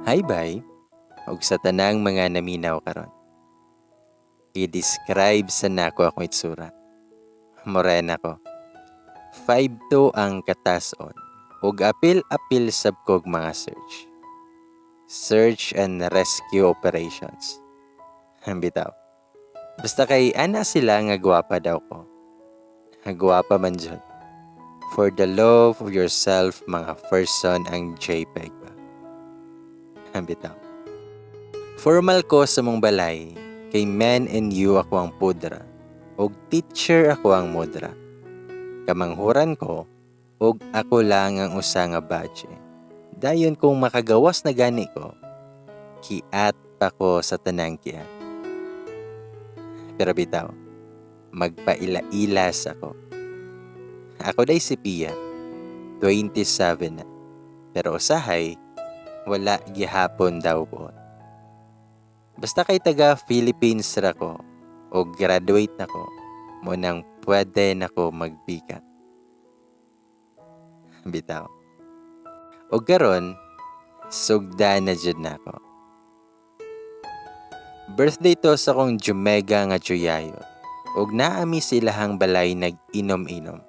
Hi bye, ug sa tanang mga naminaw karon. I-describe sa nako akong itsura. Morena ko. 5'2 ang katason ug apil-apil sab kog mga search. Search and rescue operations. Bitaw. Basta kay ana sila nga gwapa daw ko. Gwapa man jud. For the love of yourself, mga person ang JPEG ba. Bitaw. Formal ko sa mong balay, kay men and you ako ang pudra, ug teacher ako ang mudra. Kamanghuran ko, ug ako lang ang usa nga badge. Dayon kung makagawas na gani ko, kiat pa ko sa tanang kiat. Pero bitaw, magpaila-ilas ako. Ako day si Pia, 27 na. Pero usahay, wala gihapon daw buot. Basta kay taga Philippines ra ko o graduate na ko, mo nang pwede na ko magbiga. Bitaw. O karon, sugda na jud nako. Birthday to sa akong Jumega nga Chuyayot. Ug naami silahang balay nag-inom-inom.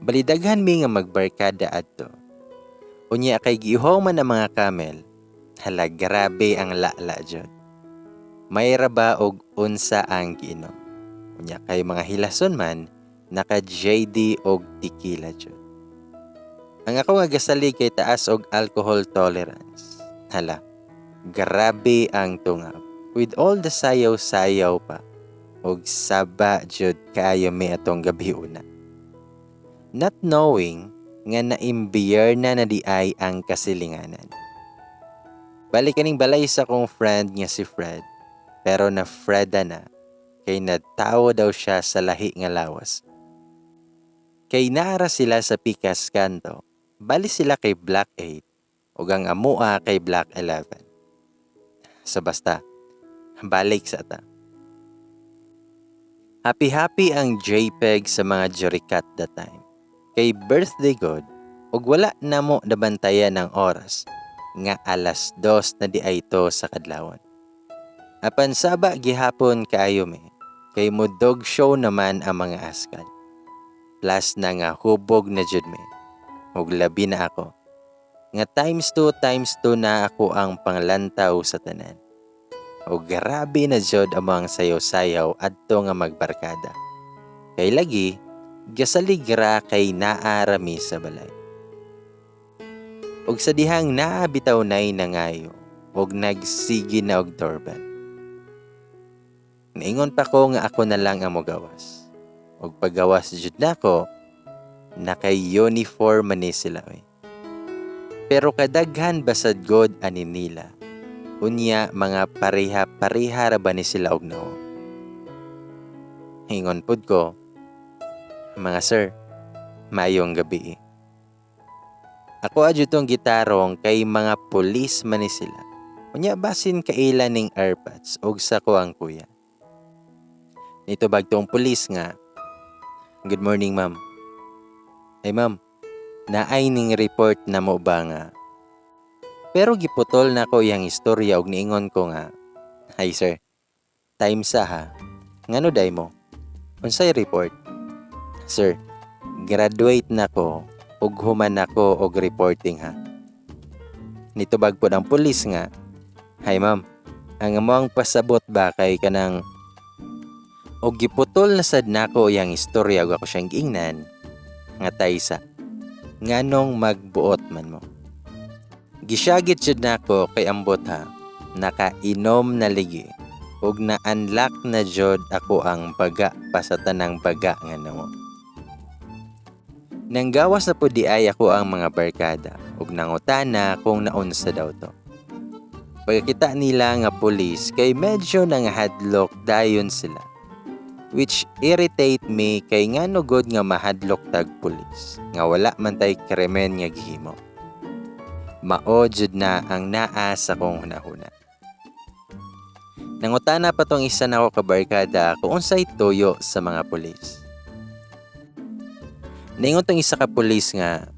Balidaghan mi nga magbarkada adto. Unya kay giuhaw man ang mga camel, hala, grabe ang lala jud. May ra ba og unsa ang giinom. Unya kay mga hilason man, naka JD og tequila jud. Ang ako nga gasalig kay taas og alcohol tolerance. Hala, grabe ang tungab. With all the sayaw-sayaw pa, og saba jud kaayo mi atong gabi una. Not knowing nga naimbiyerna na na di ay ang kasilinganan. Balik kaning balay sa akong friend nga si Fred, pero na Freda na kay nagtawo daw siya sa lahi nga lawas. Kay naara sila sa Pikas kanto, bali sila kay Block 8 ug ang amua kay Block 11. So basta, balik sa ta. Happy-happy ang JPEG sa mga jurikat that time. Kay birthday god, ug wala namo nabantayan ang oras nga 2:00 na di ay to sa kadlawon. Apan saba gihapon kaayo mi, kay mo dog show naman ang mga askal. Plus na nga hubog na jud mi, ug labi na ako. Nga times 2 times 2 na ako ang panglantaw sa tanan. O grabe na jud ang mga sayaw-sayaw adto nga magbarkada. Kay lagi, gasalig ra kay naarami sa balay. Og sa dihang naa bitaw nay nangayo, og nagsige na og doorbell. Niingon pa ko nga ako na lang ang mogawas. Og paggawas jud nako, naka-uniform man ni sila oy. Pero kadaghan basad god ani nila. Unya mga pareha-pareha ra ba ni sila og noo. Ingon pud ko, "Mga sir, maayong gabi." Ako adyo tong gitarong kay mga pulis man ni sila. Unya basin kaila ning AirPods og sa ko ang kuya. Nitubag tong pulis nga, "Good morning, ma'am. Ay ma'am, naay ning report na mo ba nga?" Pero giputol na ko iyang istorya og niingon ko nga, "Hi sir, time sa ha. Ngano day mo? Unsay report?" "Sir, graduate na ko ug human ako og reporting ha." Nitubag pod ang pulis nga, "Hi ma'am, ang among pasabot ba kay kanang," og giputol na sad nako iyang istorya ug ako siyang giingnan nga, "Taysa, nganong magbuot man mo?" Gisyagit jud nako kay ambot ha, nakainom na ligi ug na-unlock na jud ako ang baga pa sa tanang baga nga namo. Nanggawas na pud di ay ako ang mga barkada ug nangutana kung naunsa daw to. Pagkakita nila nga pulis kay medyo nangahadlok dayon sila. Which irritate me kay ngano gud nga mahadlok tag pulis nga wala man tay krimen nga gihimo. Mao jud na ang naa sa kong hunahuna. Nangutana pa tong isa nako ka barkada kung unsay tuyo sa mga pulis. Ningon tong isa ka pulis nga,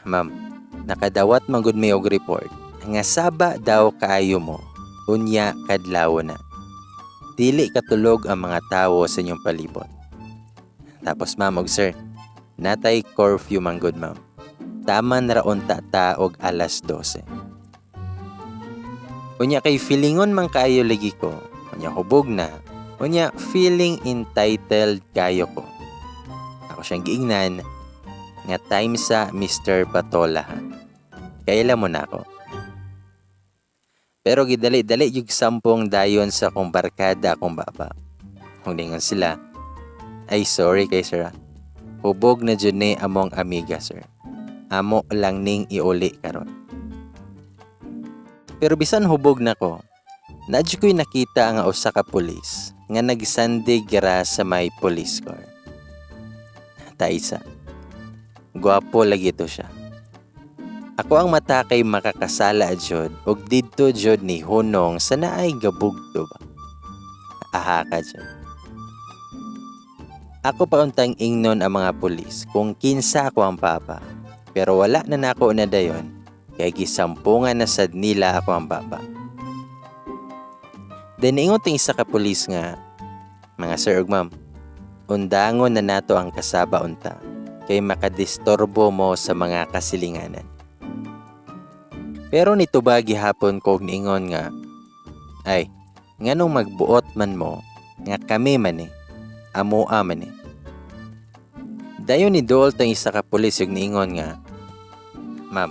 "Ma'am, nakadawat man gud mi og report Nga saba daw kaayo mo, unya kadlaw na. Dili katulog ang mga tawo sa inyong palibot. Tapos ma'am og sir, natay curfew man gud, ma'am. Taman ra unta ta og alas 12. Unya kay feelingon man kaayo lagi ko, unya hubog na, unya feeling entitled kayo ko. Ako siyang giingnan nga time sa Mr. Patola ha. Kaila mo na ako. Pero gidali-dali yung sampung dayon sa akong barkada akong baba. Kung ningon sila, "Ay, sorry kay sir ah. Hubog na jud ni among amiga, sir. Amo lang ning iuli karon." Pero bisan hubog na ko, nadyo ko'y nakita nga usa ka pulis nga nagsandig ra sa may police car. Taisa. Gwapo lagi to siya. Ako ang mata kay makakasala jud og didto jud ni hunong sa naay gabugto ba. Aha ka jud. Ako pa untang ingnon ang mga pulis kung kinsa ako ang papa. Pero wala na nako na dayon kay gisampungan na sad nila ako ang baba. Then ingon ting isa ka pulis nga, "Mga sir ug ma'am, undangon na nato ang kasaba unta kay makadisturbo mo sa mga kasilinganan." Pero nitubag gihapon ko og niingon nga, "Ay, nganong magbuot man mo nga kami man eh, amoa man eh." Dayon ni duol tang isa ka pulis ug niingon nga, "Ma'am,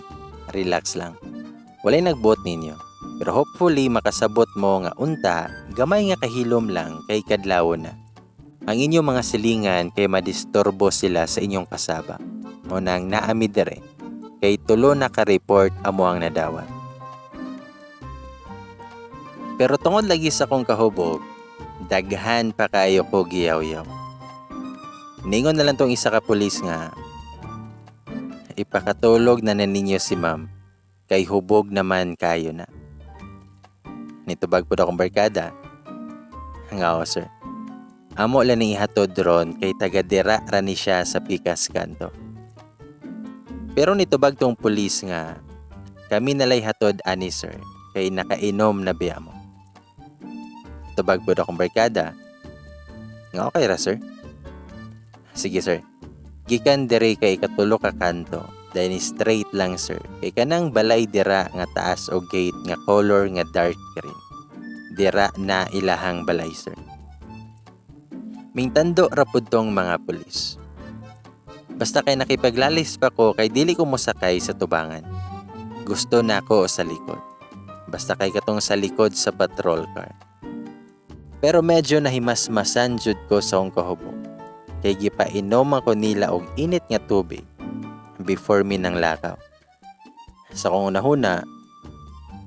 relax lang. Walay nagbuot ninyo. Pero hopefully makasabot mo nga unta, gamay nga kahilom lang kay kadlawon na. Ang inyong mga silingan kay madisturbo sila sa inyong kasaba. Mo nang naami dire kay tulo na ka-report amo ang nadawat." Pero tungod lagi sa akong kahubog, daghan pa kayo ko giyaw-yaw. Ningon na lang tong isa ka pulis nga, "Ipakatulog na na ninyo si ma'am, kay hubog naman kayo na." Nitubag po akong barkada nga, "Oh, sir. Amo lang ni ihatod ron kay taga dira ra ni siya sa pikas kanto." Pero nitubag tong pulis nga, "Kami nalay hatod ani, sir, kay nakainom na biya mo." Tubag po akong barkada nga, "Okay ra, sir. Sige, sir. Gikan diri kay ikatulo ka kanto, dahil straight lang, sir. Kay kanang balay dira nga taas o gate nga color nga dark green. Dira na ilahang balay, sir." Mingtando ra pud tong mga pulis. Basta kay nakipaglalis pa ko kay dili ko mosakay sa tubangan. Gusto na ako sa likod. Basta kay katong sa likod sa patrol car. Pero medyo nahimasmasan jud ko sa akong kahubog. Kay gipainom ako nila og init nga tubig before mi nang lakaw. Sa akong unahuna,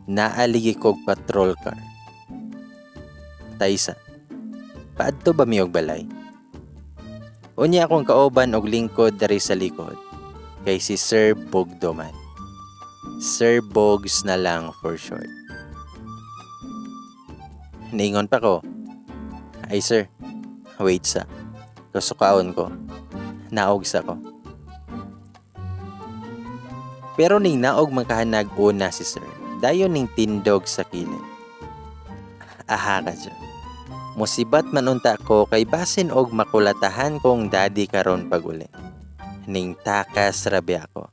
naaligi kog patrol car. Taysa, paadto ba mi og balay? Unya akong kauban og lingkod dari sa likod kay si Sir Bogdo man. Sir Bogs na lang for short. Niingon pa ko, "Ay sir, wait sa. Kasukaon ko. Naog sa ko." Pero ning naog makahanag una si sir, dayon ning tindog sa kilid. Aha ka dyan. Musibat man unta ko kay basin og makulatahan kong daddy karon pag-uli. Ning takas rabi ako.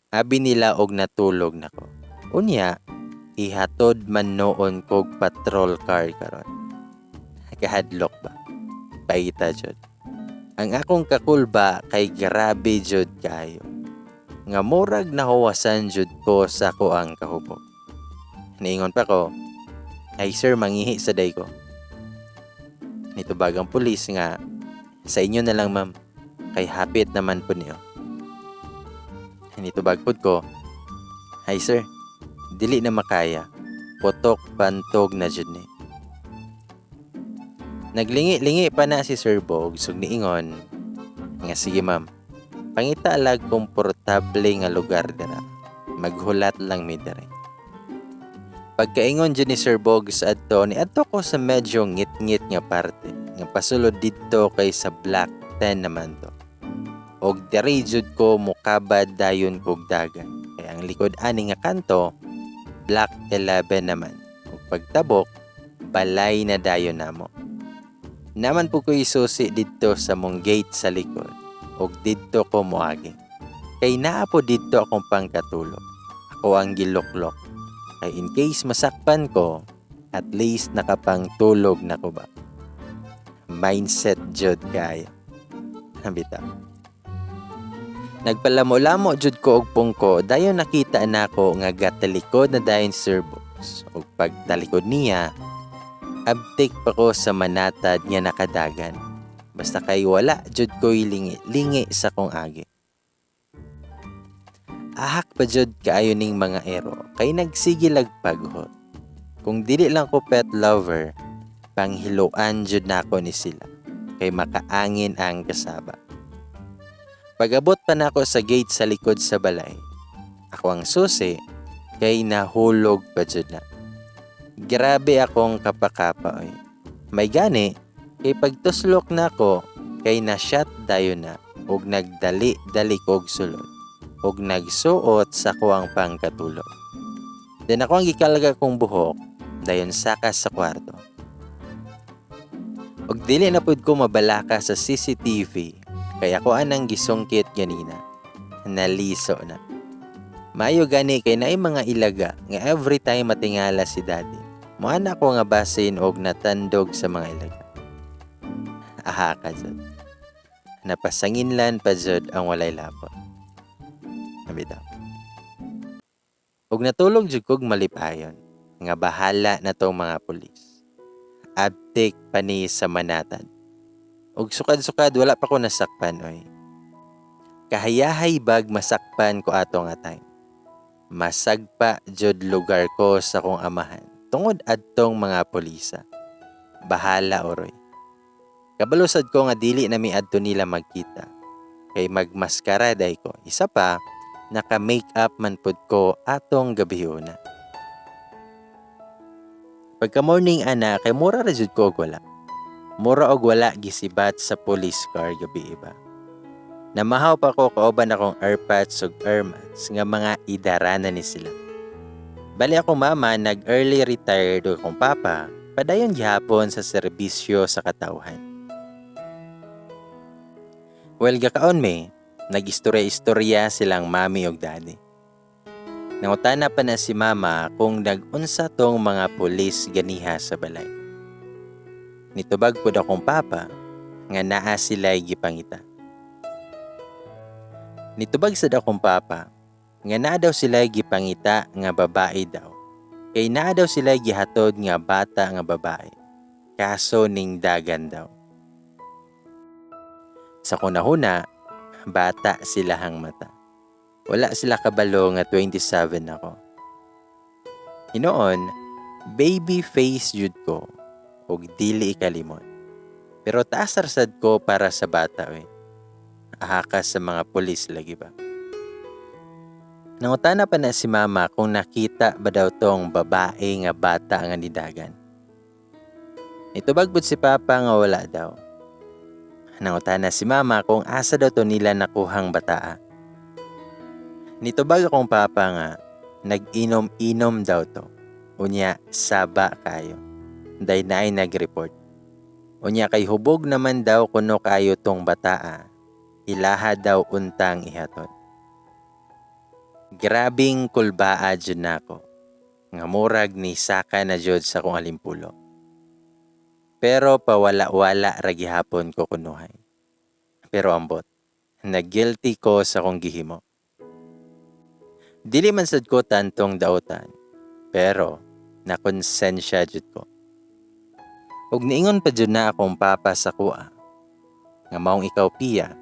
Abi nila og natulog nako. Unya, ihatod man noon kog patrol car karon. Kahadlok ba? Paita jud. Ang akong kakulba kay grabe jud kayo. Nga murag nahuwasan jud ko sa ang kahubog. Niingon pa ko, "Ay sir, mangihi sa day ko." Nitubag ang pulis nga, "Sa inyo na lang, ma'am, kay hapit naman po niyo." Nitubag pud ko, "Ay sir, dili na makaya. Putok pantog na jud ni." Naglingi-lingi pa na si Sir Bogs ug niingon nga, "Sige ma'am, pangita lag komportable nga lugar dira. Maghulat lang mi diri." Pagkaingon jud ni Sir Bogs adto, ni adto ko sa medyo ngit-ngit nga parte nga pasulod didto kay sa Block 10 naman to. Og diri jud ko mukabad dayon kog dagan. Kay ang likod ani nga kanto Block 11 naman. Ug pagtabok, balay na dayon namo. Naman po ko'y susi didto sa mong gate sa likod ug didto ko moagi. Kay naa po didto akong pangkatulog. Ako ang giluklok. Kay in case masakpan ko, at least nakapangtulog na ko ba. Mindset jud kayo. Bitaw. Nagpalamo-lamo jud ko og pungko dayon nakita nako nga gatalikod na dayon Sir Box. Ug pagtalikod niya, abtik pa ko sa manatad nga nakadagan. Basta kay wala jud ko'y lingi-lingi sa kong agi. Ahak pa jud kaayo ning mga ero kay nagsigilag paghot. Kung dili lang ko pet lover, panghiluan jud nako ni sila kay makaangin ang kasaba. Pag-abot pa nako sa gate sa likod sa balay, ako ang susi kay nahulog pa jud na. Grabe akong kapakapa oy. May gani kay pagtuslok nako kay na-shot dayon na ug nagdali-dali kog sulod ug nagsuot sa kuang pangkatulog. Then ako ang gikalga kong buhok dayon saka sa kwarto. Ug dili na pud ko mabalaka sa CCTV kay ako anang gisungkit ganina. Naliso na. Maayo gani kay naay mga ilaga nga every time matingala si daddy. Moana ko nga basin og natandog sa mga ilaga. Aha ka jud. Napasanginlan pa jud ang walay lapot. Bitaw. Ug natulog jud kog malipayon nga bahala na tong mga pulis. Abtik pa ni sa manatad. Ug sukad-sukad wala pa ko nasakpan oy. Kahayahay bag masakpan ko ato nga time. Masagpa jud lugar ko sa kong amahan tungod adtong mga pulisa. Bahala oroy. Kabalo sad ko nga dili na mi adto nila magkita. Kay magmaskara day ko. Isa pa, naka-make up man pud ko atong gabhiona. Pagka morning ana kay mura ra jud ko og wala. Mura og wala gisibat sa police car gabi iba. Namahaw pa ko kauban akong airpods ug airmats nga mga idarana ni sila. Bali akong mama nag-early retired ug akong papa padayon gihapon sa serbisyo sa katawhan. Well, gakaon me, nag-istorya-istorya silang mami ug daddy. Nangutana pa na si mama kung nag-unsa tong mga pulis ganiha sa balay. Nitubag pud akong papa nga naa sila'y gipangita. Nitubag sad akong papa nga naa daw sila'y gipangita nga babae daw. Kay naa daw sila'y gihatod nga bata nga babae. Kaso ning dagan daw. Sa kunahuna, bata silahang mata. Wala sila kabalo nga 27 ako. Hinoon, baby face jud ko ug dili ikalimot. Pero taas ra sad ko para sa bata oy. Ahaka sa mga pulis lagi ba. Nangutana pa na si mama kung nakita ba daw tong babae nga bata nga nidagan. Nitubag pud si papa nga wala daw. Nangutana si mama kung asa daw to nila nakuhang bataa. Nitubag akong papa nga nag-inom-inom daw to. Unya saba kayo. Day naay nag-report. Unya kay hubog naman daw kuno kayo tong bataa. Ilaha daw untang ihatod. Grabing kulbaa jud nako. Nga murag ni saka na jud sa kong alimpulo. Pero pawala-wala ra gihapon ko kunuhay. Pero ambot, na-guilty ko sa kong gihimo. Dili man sad ko tantong dautan, pero nakonsensya jud ko. Ug niingon pa jud na akong papa sa kuha, nga maong ikaw Pia,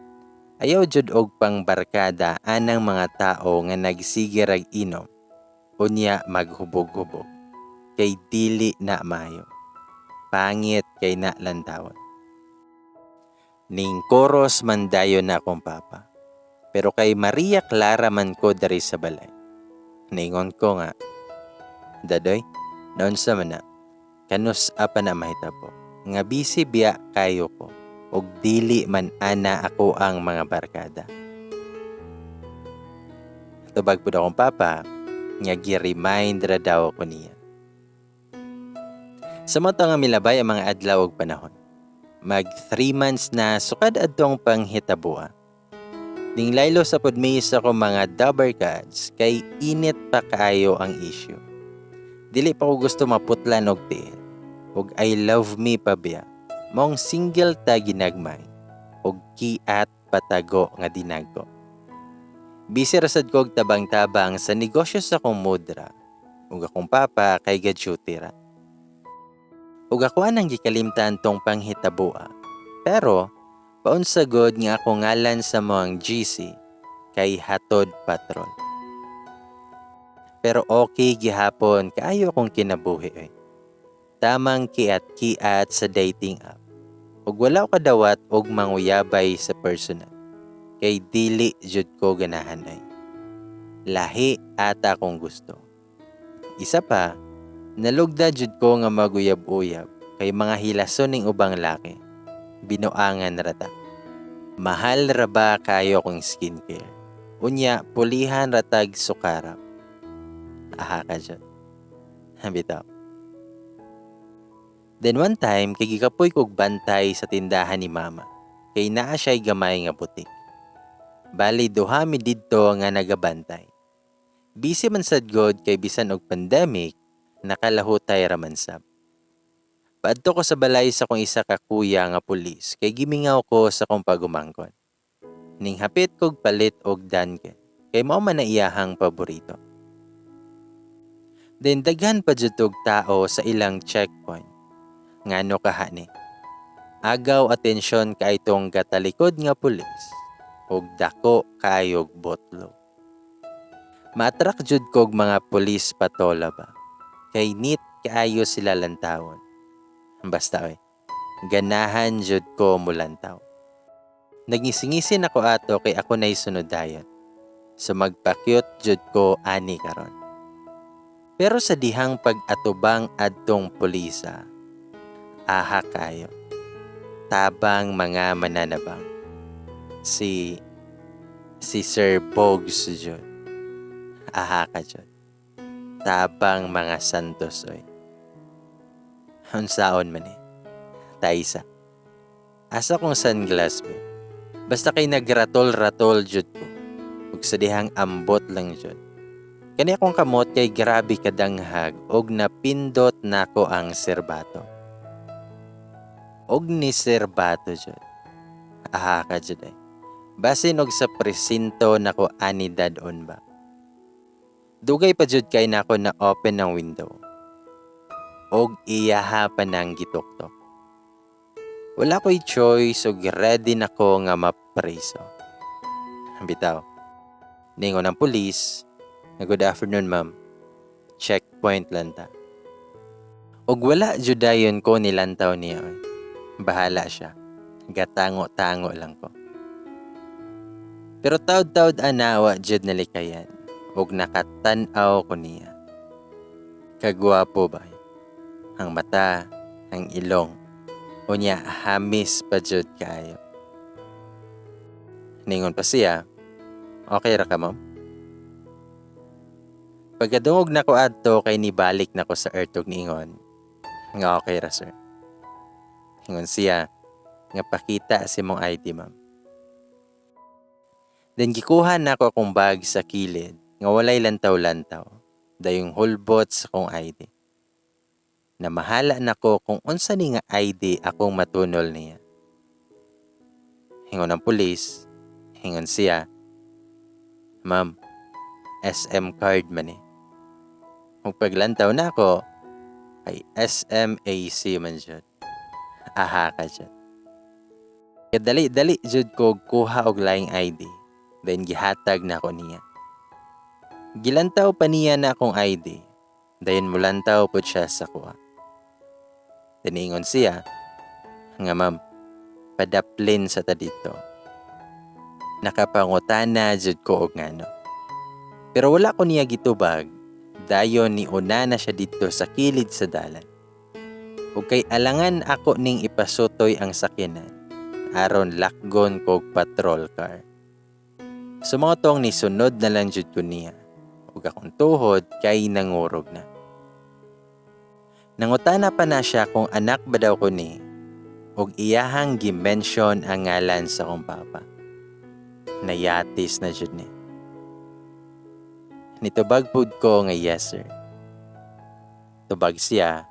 ayaw jud og pangbarkada anang mga tao nga nagsige rag inom, unya maghubog-hubog, kay dili na maayo. Pangit kay na lantawon. Ning koros man dayon na akong papa. Pero kay Maria Clara man ko dari sa balay. Niingon ko nga, Dadoy, naunsa man na, kanus pa na mahitabo, nga busy biya kayo ko, ug dili man ana ako ang mga barkada. Tubag pud akong papa, Nga gi-remind ra daw ko niya. Sa mao nga milabay ang mga adlaw ug panahon. Mag 3 months na sukad adtong panghitaboa. Ning laylo sa pud mi sa akong mga dabarkads kay init pa kaayo ang issue. Dili pa ko gusto maputlan og tiil. Og I love me pa biya. Maong single ta ginagmay. Og kiat patago nga dinago. Busy ra sad ko og tabang-tabang sa negosyo sa akong mudra. Ug akong papa kay ga-duty ra. Ug ako anang gikalimtan tong panghitaboa. Pero paunsa gud nga ako ngalan sa among GC kay Hatod Patrol. Pero okay gihapon kaayo akong kinabuhi oy. Tamang kiat-kiat sa dating app. Ug wala ko kadawat og manguyabay sa personal. Kay dili jud ko ganahan ay. Lahi ata akong gusto. Isa pa, nalugda jud ko nga maguyab-uyab kay mga hilason ning ubang laki. Binuangan ra ta. Mahal ra ba kayo akong skincare? Unya, pulihan ra tag sukarap. Aha ka jud. Bitaw. Then one time, kay gikapoy kog bantay sa tindahan ni mama. Kay naa siya'y gamay nga butik. Bali, duha mi didto nga nagabantay. Busy man sad god kay bisan og pandemic, nakalahutay ra man sab. Paadto ko sa balay sa akong isa ka kuya nga pulis kay gimingaw ko sa akong pagumangkon. Ning hapit kog palit og Dunkin kay mao man na iyahang paborito. Then daghan pa jud og tao sa ilang checkpoint. Ngano kaha ni? Agaw atensyon kay itong gatalikod nga pulis og dako kaayog botlo. Ma-attract jud kog mga pulis patola ba. Kay neat kaayo sila lantawon. Basta oy, ganahan jud ko mulantaw. Nagngisi-ngisi nako ato kay ako na'y sunod dayon. So magpa-cute jud ko ani karon. Pero sa dihang pag-atubang adtong pulisa, aha kayo. Tabang mga mananabang. Si Sir Bogs jud. Aha ka jud. Tabang mga santos oy. Unsaon man eh. Taysa. Asa kong sunglass be? Basta kay nagratol-ratol jud ko. Ug sa dihang ambot lang jud. Kani akong kamot kay grabe kadanghag og napindot nako ang serbato. Og ni serbato jud. Aha ka jud ay. Basin og sa presinto nako ani dad-on ba. Dugay pa jud kay nako na open ang window. Og iyaha pa nang gituktok. Wala ko'y choice og ready nako nga mapreso. Bitaw. Ningon ang pulis, nga "Good afternoon, ma'am. Checkpoint lang ta." Og wala jud dayon ko nilantaw niya oy. Bahala siya. Gatango-tango lang ko. Pero taud-taud ana wa jud nalikayan og nakatan-aw ko niya. Kagwapo ba? Ang mata, ang ilong. Unya hamis pa jud kaayo. Ningon pa siya, "Okay ra ka, ma'am?" Pagkadungog nako adto kay nibalik nako sa earth og niingon nga okay ra, sir. Ingon siya nga pakita sa imong ID, ma'am. Then gikuha nako akong bag sa kilid nga walay lantaw-lantaw dayong hulbot sa akong ID. Namahala nako kung unsa ni nga ID akong matunol niya. Ingon ang pulis, ingon siya, "Ma'am, SM card man eh." Kung paglantaw nako, kay SMAC man jud. Aha ka jud. Kadali-dali jud ko kuha og laing ID. Then gihatag nako niya. Gilantaw pa niya na akong ID. Dayon mulantaw pod siya sa kuha. Then ingon siya nga, "Ma'am, padaplin sa ta dito." Nakapangutana jud ko og ngano. Pero wala ko niya gitubag. Dayon ni una na siya dito sa kilid sa dalan. Ug kay alangan ako ning ipasutoy ang sakyanan aron lakgon kog patrol car. So mao tong nisunod na lang jud ko niya. Ug akong tuhod kay nangurog na. Nangutana pa na siya kung anak ba daw ko ni ug iyahang gi-mention ang ngalan sa akong papa. Nayatis na jud ni. Nitubag pud ko nga, "Yes, sir." Tubag siya,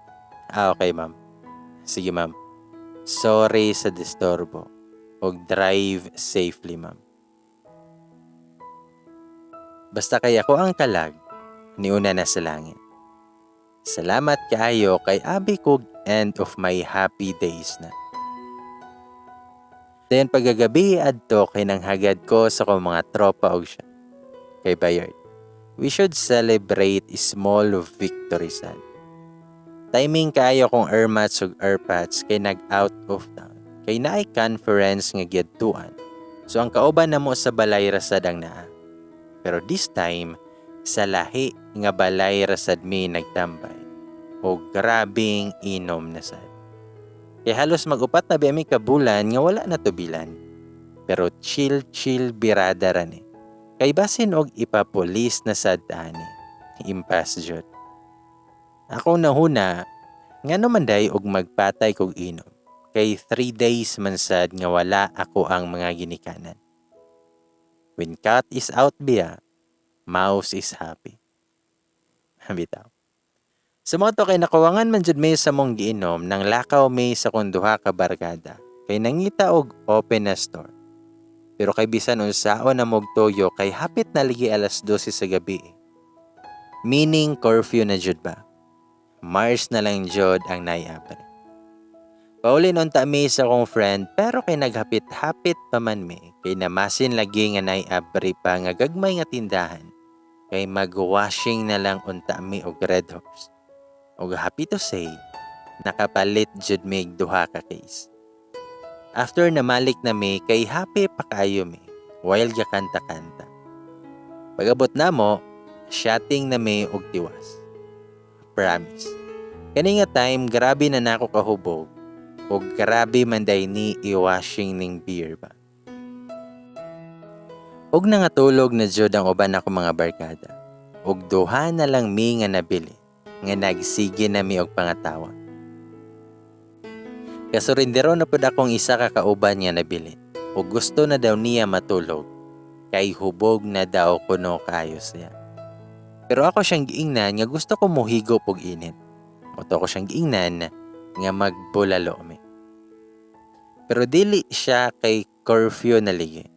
"Ah, okay, ma'am. Sige, ma'am. Sorry sa disturbo. Ug drive safely, ma'am." Basta kay ako ang kalag, niuna na sa langit. Salamat kaayo kay abi kog end of my happy days na. Then pagkagabi adto kay nanghagad ko sa akong mga tropa og siya. Kay Bayard. We should celebrate small victory sad. Timing kaayo kong ermats ug erpats kay nag out of town. Kay naay conference nga giadtuan. So ang kauban namo sa balay ra sad ang naa. Pero this time, sa lahi nga balay ra sad mi nagtambay. O grabing inom na sad. Kay halos mag-upat na biya mi ka bulan nga wala na tubilan. Pero chill chill birada ra ni. Kay basin og ipapulis na sad ani. Impas jud. Ako nahuna, ngano man day og magpatay kog inom. Kay 3 days man sad nga wala ako ang mga ginikanan. When cat is out biya, mouse is happy. Bitaw. Sa mga to kay nakuwangan man jud may sa mong giinom nang lakaw may sa kung duha ka barkada kay nangita og open na store. Pero kay bisan unsaon na mog toyo kay hapit na ligi alas 12 sa gabi. Meaning curfew na jud ba? Mars na lang jud ang naiapre. Paulin unta mi sa akong friend pero kay naghapit-hapit pa man mi kay namasin lagi nga naiabri pa nga gagmay nga tindahan kay mag-washing na lang unta mi og Red Horse. Og happy to say, nakapalit jud mi duha ka case. After namalik na mi kay happy pa kaayo mi while gakanta-kanta. Pag-abot namo, shotting na mi og tiwas. Promise. Kani nga time grabe na nako kahubog ug grabe man day ni i-washing ning beer ba. Ug nangatulog na jud ang uban ako mga barkada. Ug duha na lang mi nga nabili nga nagsige na mi og pangatawa. Kasurindero na pud akong isa ka kauban nga nabili ug gusto na daw niya matulog kay hubog na daw kuno kaayo siya. Pero ako siyang giingnan nga gusto ko mohigop og init. Mao to ako siyang giingnan nga magbulalo mi. Pero dili siya kay curfew na ligi.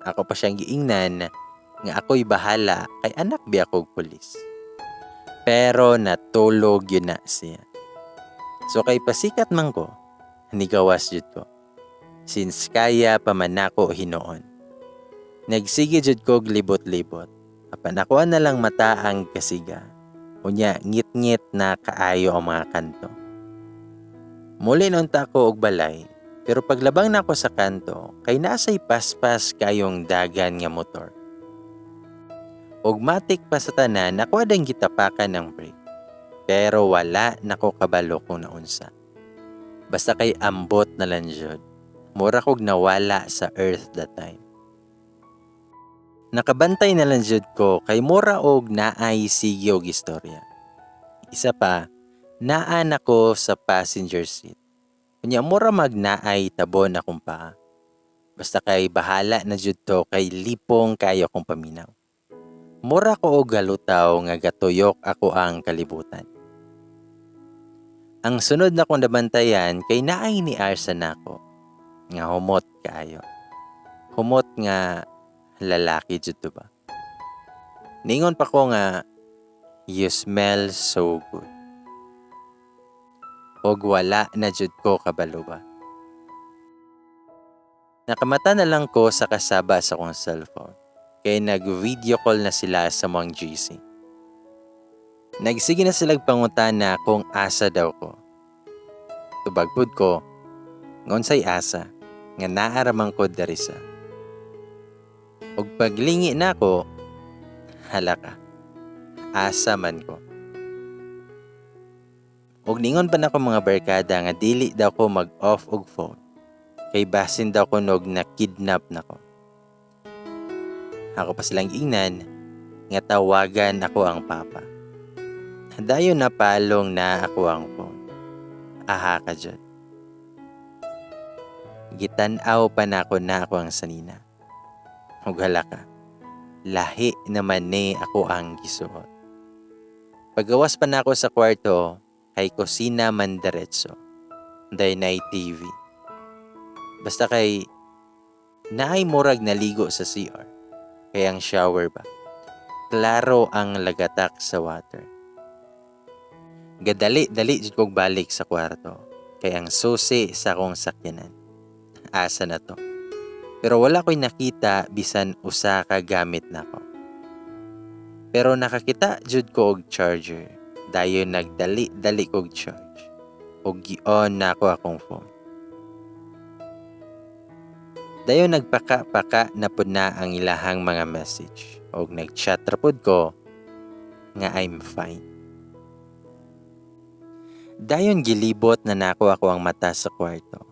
Ako pa siyang giingnan nga ako'y bahala kay anak biya kog pulis. Pero natulog yun na siya. So kay pasikat man ko, nigawas jud ko. Since kaya pa man nako hinuon. Nagsige jud ko libot-libot. Apan ako na lang mata ang kasiga. Unya ngit-ngit na kaayo ang mga kanto. Muli unta ko og balay, pero paglabang nako sa kanto, kay naasay paspas kayong dagan nga motor. Og matik pa sa tanan, ako adang gitapakan ng brake. Pero wala nako kabalo kung naunsa. Basta kay ambot na lang jud. Mura kog nawala sa earth that time. Nakabantay na lang jud ko kay mura og naay sige og istorya. Isa pa, naa nako sa passenger seat. Unya mura mag naay tabon akong paa. Basta kay bahala na jud to kay lipong kayo akong paminaw. Mura ko og galutaw nga gatuyok ako ang kalibutan. Ang sunod na kong nabantayan kay naay ni Arsa nako nga humot kaayo. Humot nga lalaki jud to ba. Ningon pa ko nga, "You smell so good." Og wala na jud ko kabalo ba. Nakamata na lang ko sa kasaba sa akong cellphone. Kay nag-video call na sila sa mga GC. Nagsige na silag pangutana kung asa daw ko. Tubag pud ko, ngunsay asa, nga naaraman ko dari sa. Og paglingi nako, hala ka, asa man ko. Og ningon pa nako mga barkada nga dili daw ko mag-off og phone. Kay basin daw ko nog na kidnap nako. Ako pa silang ingnan nga Nga tawagan ako ang papa. Dayon napalong na ako ang phone. Aha ka jud. Gitan-aw pa nako na ako ang sanina. Ug hala ka. Lahi naman ni ako ang gisuot. Pagawas pa nako sa kwarto, kay kusina man diretso. Dayon naay TV. Basta kay naay murag naligo sa CR. Kay ang shower ba. Klaro ang lagatak sa water. Gadali-dali jud kog balik sa kwarto. Kay ang susi sa akong sakyanan. Asa na to? Pero wala ko'y nakita bisan usa ka gamit nako. Pero nakakita jud ko og charger. Dayon nagdali-dali kog charge. Og gi-on nako akong phone. Dayon nagpaka-paka na pud na ang ilahang mga message. Og nag-chat ra pud ko nga I'm fine. Dayon gilibot na nako ako ang mata sa kwarto.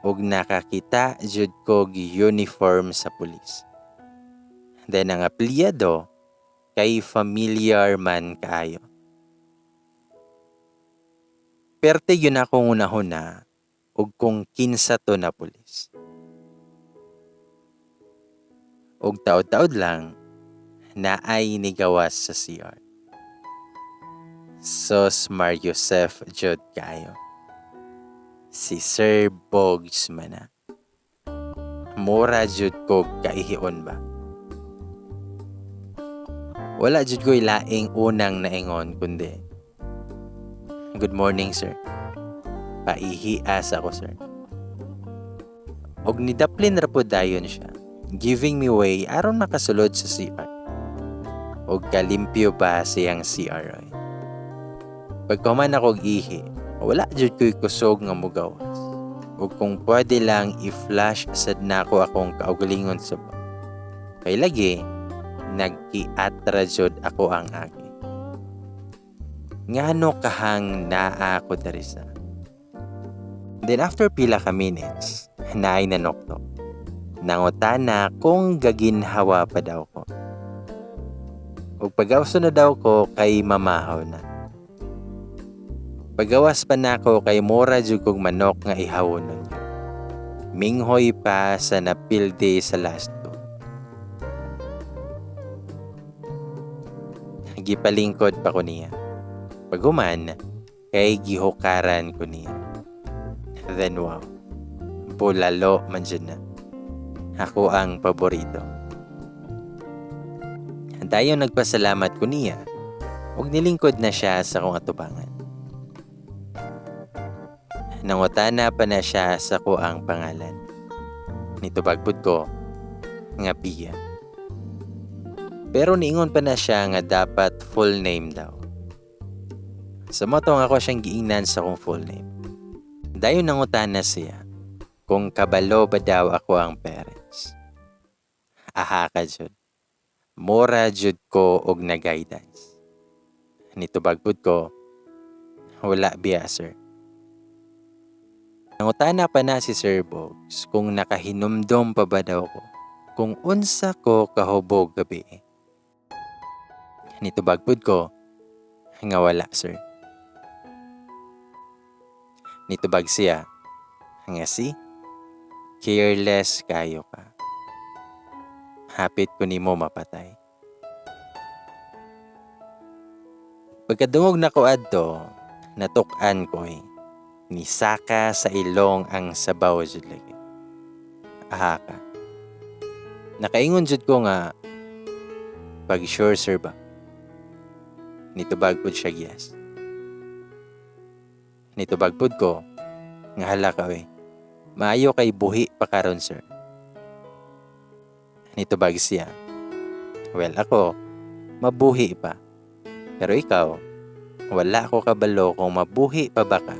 Og nakakita jud ko uniform sa pulis. Then ang apelyido kay familiar man kaayo. Perte gyud akong hunahuna og kung kinsa to na pulis. Og taod-taod lang naay nigawas sa CR. Sos Mariosef jud kaayo. Si Sir Bogs man na. Mura jud kog kaihion ba. Wala jud ko'y laing unang naingon kundi, "Good morning, sir. Paihi asa ko, sir." Og nidaplin ra pud dayon siya, giving me way aron makasulod sa CR. Og kalimpyo pa siyang CR oy. Pagkahuman ako og ihi, wala jud ko'y kusog nga mugawas. Ug kung pwede lang i-flush sad nako akong kaugalingon suba. Kay lagi, nagkiatra jud ako ang agi. Ngano kahang naa ko diri sa. Then after pila ka minutes, naay nanoktok. Nangutana kung gaginhawa pa daw ko. Ug pagawso na daw ko kay mamahaw na. Pagawas pa nako kay mura jud kog manok nga ihawonon yun. Minghoy pa sa napildi sa last ko. Gipalingkod pa ko niya. Paghuman, kay gihukaran ko niya. Then wow, bulalo man dyan na. Ako ang paborito. Dayon nagpasalamat ko niya, ug nilingkod na siya sa akong atubangan. Nangutana pa na siya sa ko ang pangalan. Nitubag pud ko, nga Pia. Pero niingon pa na siya nga dapat full name daw. Sa motong ako siyang giingnan sa akong full name. Dayon nangutana siya kung kabalo ba daw ako ang parents. Aha ka jud. Mura jud ko og na guidance. Nitubag pud ko, wala biya, sir. Nangutana pa na si Sir Bogs kung nakahinumdom pa ba daw ko kung unsa ko kahubog gabi. Nitubag pud ko nga wala, sir. Nitubag siya nga si careless kayo ka. Hapit ko nimo mapatay. Pagkadungog nako adto, natuk-an ko eh. Nisaka sa ilong ang sabaw jud lagi. Aha ka. Nakaingon jud ko nga pag sure, sir ba. Nitubag pud siya yes. Nitubag pud ko nga hala ka we. Maayo kay buhi pa karon, sir. Nitubag siya. Well, ako, mabuhi pa. Pero ikaw, wala ko kabalo kung mabuhi pa ba ka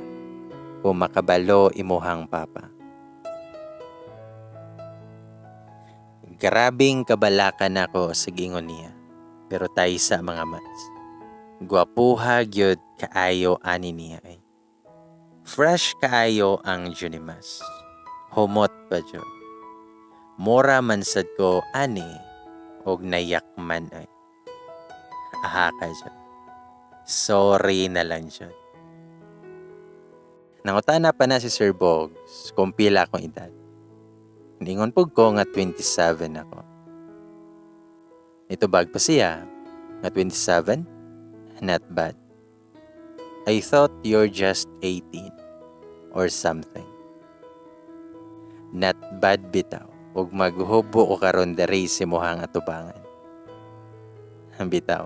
kung makabalo imuhang papa. Grabing kabalakan ako sa gingon niya. Pero tayo sa mga mats. Gwapuha gyud kaayo ani niya ay. Fresh kaayo ang Junimas. Humot pa jud. Mura man sad ko ani og nayak man ay. Aha ka jud. Sorry na lang jud. Nangutana pa na si Sir Bogs kung pila akong edad. Ningon pud ko nga 27 ako. Nitubag pa siya nga 27? Not bad. I thought you're just 18 or something. Not bad bitaw. Ug maghubo ko karon diri sa imuhang atubangan. Bitaw.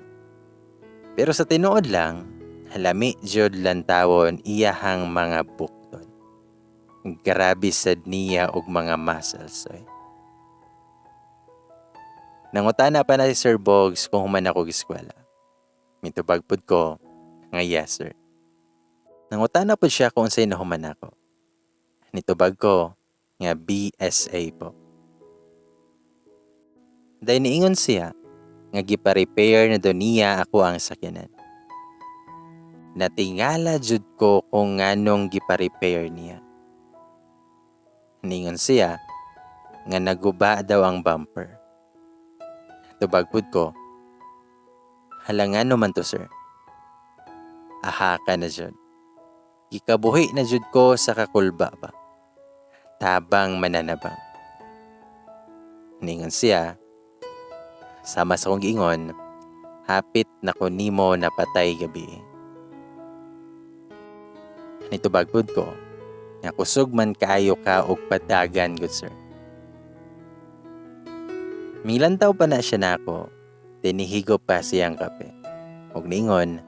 Pero sa tinuod lang, lami jud lantawon iyahang mga bukton. Grabe sad niya og mga muscles oy. Nangutana pa na si Sir Bogs kung human ako eskwela. Mitubag pud ko nga yes, sir. Nangutana pud siya kung unsay nahuman ako. Nitubag ko nga BSA po. Dahil niingon siya nga gipa-repair na daw niya ako ang sakyanan. Natingala jud ko kung nganong gipa-repair niya. Ningon siya nga naguba daw ang bumper. Tubag pud ko, "Hala, ngano man to, sir?" Aha ka na jud. Gikabuhi na jud ko sa kakulba ba. Tabang mananabang. Ningon siya, sama sa kong giingon, hapit na ko nimo napatay gabi. Nitubag pud ko, nga kusog man kaayo ka og padagan, good sir. Milantaw pa na siya nako, tinihigop pa siyang kape. Og niingon,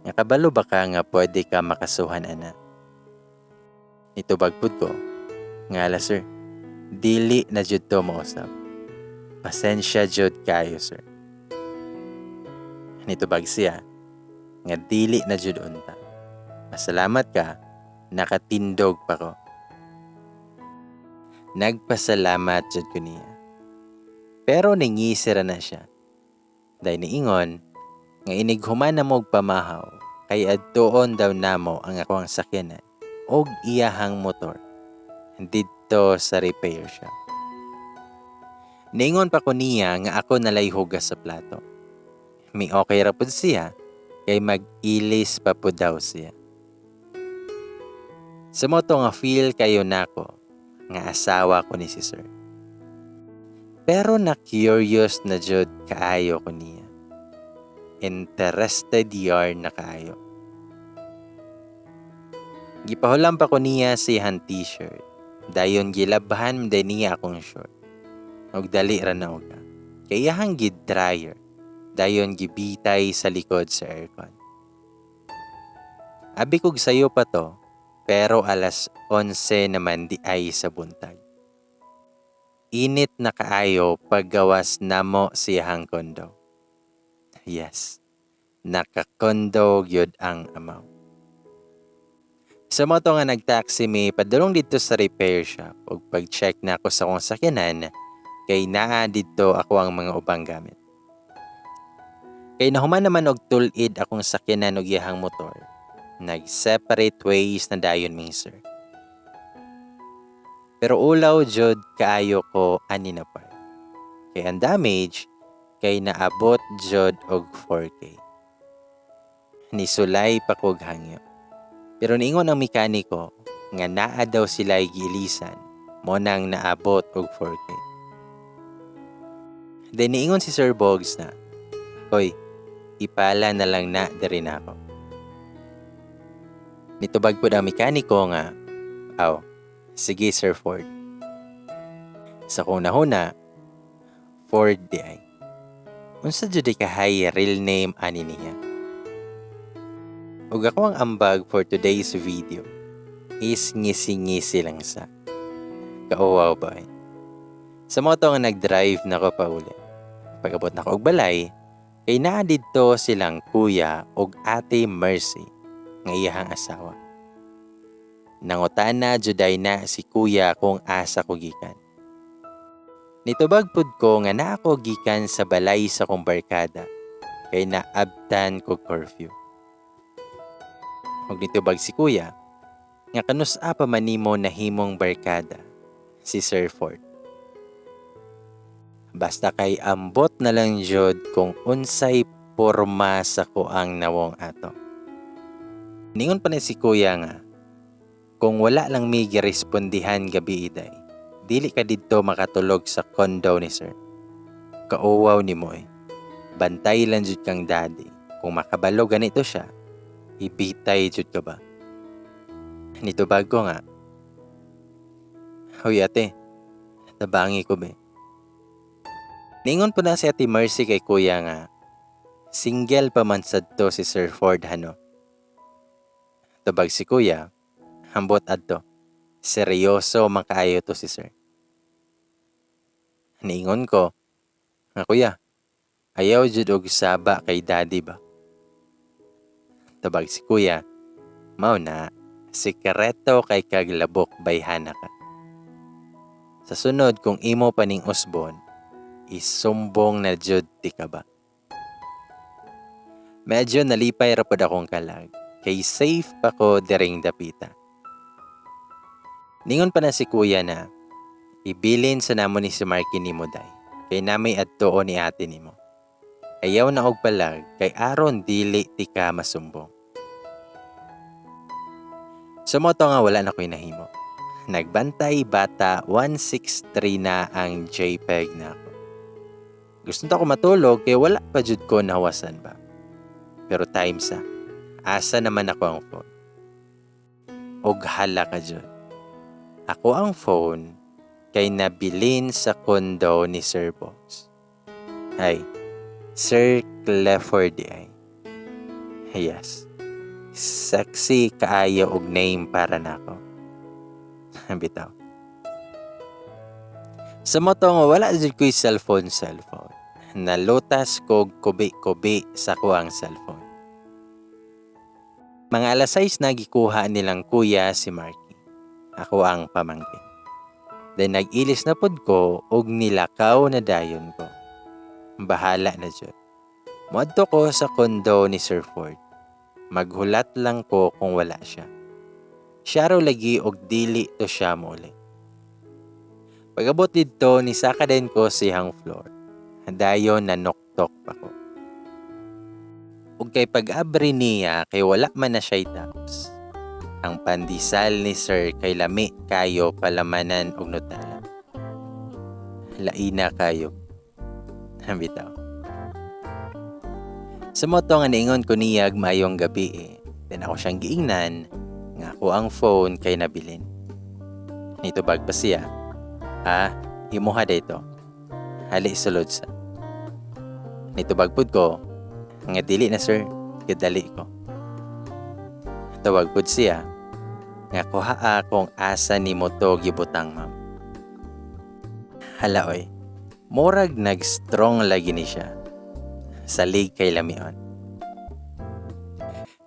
nga kabalo ba ka nga pwede ka makasuhan ana? Nitubag pud ko, nga ala sir, dili na jud to mausab. Pasensya jud kayo, sir. Nitubag siya, nga dili na jud unta. Pasalamat ka, nakatindog pa ko. Nagpasalamat jud ko niya. Pero ningisira na siya. Dahil niingon, nga inighuman na mo og pamahaw, kay adtuon daw namo ang akong sakyanan og iyahang motor didto sa repair shop. Niingon pa ko niya nga ako nalay hugas sa plato. Mi okay ra pud siya kay mag-ilis pa pud daw siya. Sa mao to nga feel kayo nako nga asawa ko ni si sir. Pero na curious na jud kaayo ko niya. Interested yarn na kaayo. Gipahulam pa ko niya sa iyang t-shirt. Dayon gilabhan man niya akong short. Og dali ra na uga. Kay iyahang gid-dryer. Dayon gibitay sa likod sa aircon. Abi kog sayo pa to, pero alas 11 naman di ay sa buntag. Init na kaayo paggawas namo sa iyahang kondo. Yes, nakakondo gyud ang amaw. Sa mao to nga nagtaxi mi padulong didto sa repair shop ug pag-check na ako sa akong sakyanan kay naa didto ako ang mga ubang gamit. Kay nahuman naman og tul-id akong sakyanan ug iyahang motor. Nag-separate ways na dayon mi, sir. Pero ulaw jud kaayo ko ani na part. Kay ang damage kay naabot jud og 4K. Nisulay pa kog hangyo. Pero niingon ang mekaniko nga naa daw sila giilisan mao nang naabot og 4K. Then niingon si Sir Bogs na, "Koy, ipala na lang na diri nako." Nitubag pud ang mekaniko nga, "Aw, sige, Sir Ford." Sa kong nahuna, Ford di ay. Unsa jud kahay real name ani niya? Ug ako ang ambag for today's video is ngisi-ngisi lang sa. Kauwaw ba eh? Sa mao to nga nag-drive na ko pauli. Pag-abot na ko og balay, kay naa didto silang kuya og ate Mercy nga iyahang asawa. Nangutana juday na si kuya kung asa ko gikan. Nitubag pud ko nga naa ko gikan sa balay sa kong barkada kay naabtan ko curfew. Ug nitubag si kuya nga kanus-a pa man nimo nahimong barkada si Sir Ford. Basta kay ambot na lang jud kung unsay porma sa kuang nawong ato. Ningon pa ni si kuya nga, kung wala lang mi girespondihan gabi iday, dili ka didto makatulog sa condo ni sir. Kauwaw ni mo eh. Bantay lang jud kang daddy. Kung makabalo ganito siya, ibitay jud ka ba? Nitubag ko nga, "Hoy ate, tabangi ko be." Ningon po na si Ate Mercy kay kuya nga, single pa man sad to si Sir Ford hano. Tubag si kuya, "Hambot adto, seryoso man kaayo to si sir." Niingon ko, nga "Kuya, ayaw jud og saba kay daddy ba?" Tubag si kuya, "Mao na, sikreto kay kaglabok bayhana ka. Sa sunod kung imo pa ning usbon, isumbong na jud ti ka ba?" Medyo nalipay ra pod akong kalag, kay safe pa ko diring dapita. Ningon pa na si kuya na, "Ibilin sa namo ni si Marky nimo day, kay namay adtuon ni ate nimo. Ayaw na og palag kay aron dili ti ka masumbong." Sumoto nga wala na ko'y nahimo. Nagbantay bata 163 na ang JPEG na ako. Gusto ta ko matulog kay wala pa jud ko nahawasan ba. Pero time sa, asa naman ako ang phone? Og hala ka jud. Ako ang phone kay nabilin sa condo ni Sir Box. Ay, Sir Clefford di ay. Yes. Sexy kaayo og name para nako. Bitaw. Sa moto nga wala jud ko'y cellphone cellphone. Nalutas kog kubi-kubi sa kuang cellphone. Mga alas 6 na gikuha nilang kuya si Marky. Ako ang pamangkin. Then nag-ilis na pod ko og nilakaw na dayon ko. Bahala na jud. Muadto ko sa condo ni Sir Ford. Maghulat lang ko kung wala siya. Siya raw lagi og dili to siya mouli. Pag-abot didto, nisaka din ko siyang floor. Dayon nanoktok pa ko. Ug kay pag-abri niya kay wala man na siya'y taps. Ang pandesal ni sir kay lami kayo palamanan og Nutella. Laina kayo. Bitaw. Sa moto nga niingon ko niyag maayong gabi eh. Then ako siyang giingnan nga ako ang phone kay nabilin. Nitubag pa siya, "Ah, imuha dito. Hali sulod sa." Nitubag pud ko nga dili na sir, kadali ko. Tawag pud siya nga kuhaa kung asa nimo to gibutang, ma'am. Hala oy, murag nag-strong lagi ni siya. Salig kay lamion.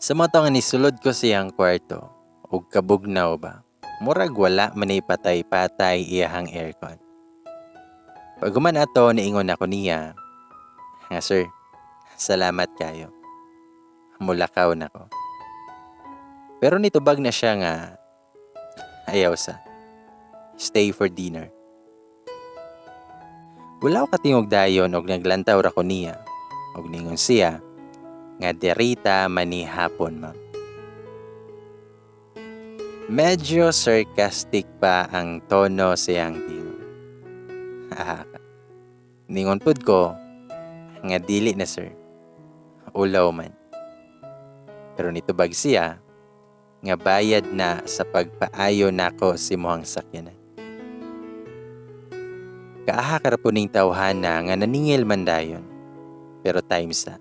Sa moto nga nisulod ko siyang kwarto, ug kabugnaw ba, murag wala man patay-patay iyahang aircon. Pag-human ato, niingon ako niya, nga "Sir, salamat kayo. Mulakaw na ko." Pero nitubag na siya nga, "Ayaw sa. Stay for dinner." Wala ko katingog dayon og naglantaw ra ko niya. Og ningon siya nga derita mani hapon, ma'am. Medyo sarcastic pa ang tono siyang tingon. Ah, ningon pud ko nga dili na sir. Ulaw man. Pero nitubag siya nga bayad na sa pagpaayo nako sa imuhang sakyanan. Kaaha ka ra po ning tawhana nga naningil man dayon. Pero time sa.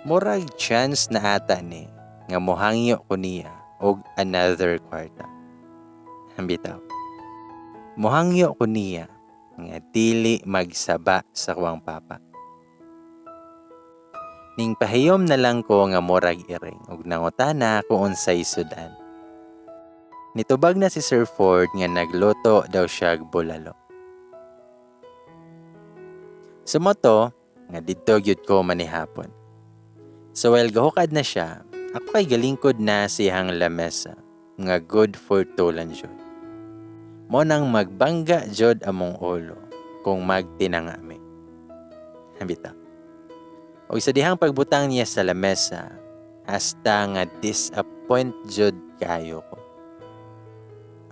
Murag chance na ata ni nga mohangyo ko niya og another kwarta. Bitaw. Mohangyo ko niya nga dili magsaba sa kuwang papa. Ning pahiyom na lang ko nga murag iring ug nangutana kung unsay sudan. Nitubag na si Sir Ford nga nagluto daw siya bulalo. Sumoto nga didto gyud ko manihapon. So while gahukad na siya, ako kay galingkod na siyang lamesa nga good for two lang jud. Mo nang magbangga jud among ulo kung magtinanga mi. Bitaw. Og sa dihang pagbutang niya sa lamesa, hasta nga disappoint jud kaayo ko.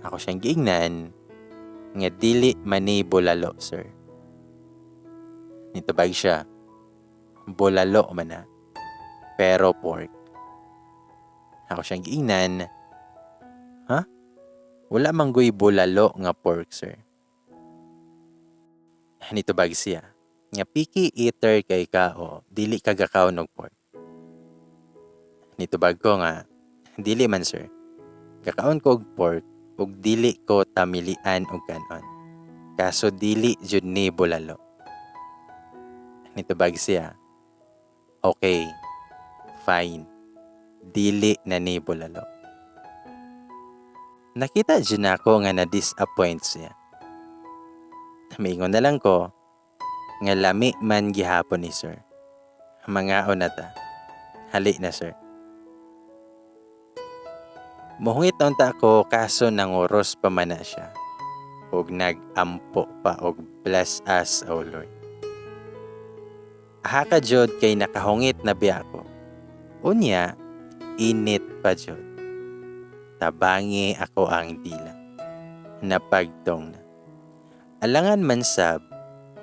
Ako siyang giingnan nga dili mani bulalo, sir. Nitubag siya, "Bulalo man na, pero pork." Ako siyang giingnan, "Ha? Wala man goy bulalo nga pork, sir." Nitubag siya nga picky eater kay ka o dili ka gakaon og pork. Nitubag ko nga dili man, sir. Gakaon ko og pork ug dili ko tamilian og kanon. Kaso dili jud ni bulalo. Nitubag siya, "Okay, fine. Dili na ni bulalo." Nakita jud nako nga na-disappoint siya. Miingon na lang ko nga lami man gihapon ni, sir. Mangaon na ta. Hali na, sir. Muhungit na unta ako kaso nanguros pa man na siya. Og nag-ampo pa og "Bless us, O Lord." Aha ka jud kay nakahungit na biya ako. Unya, init pa jud. Tabangi ako ang dila. Napagtong na. Alangan man sab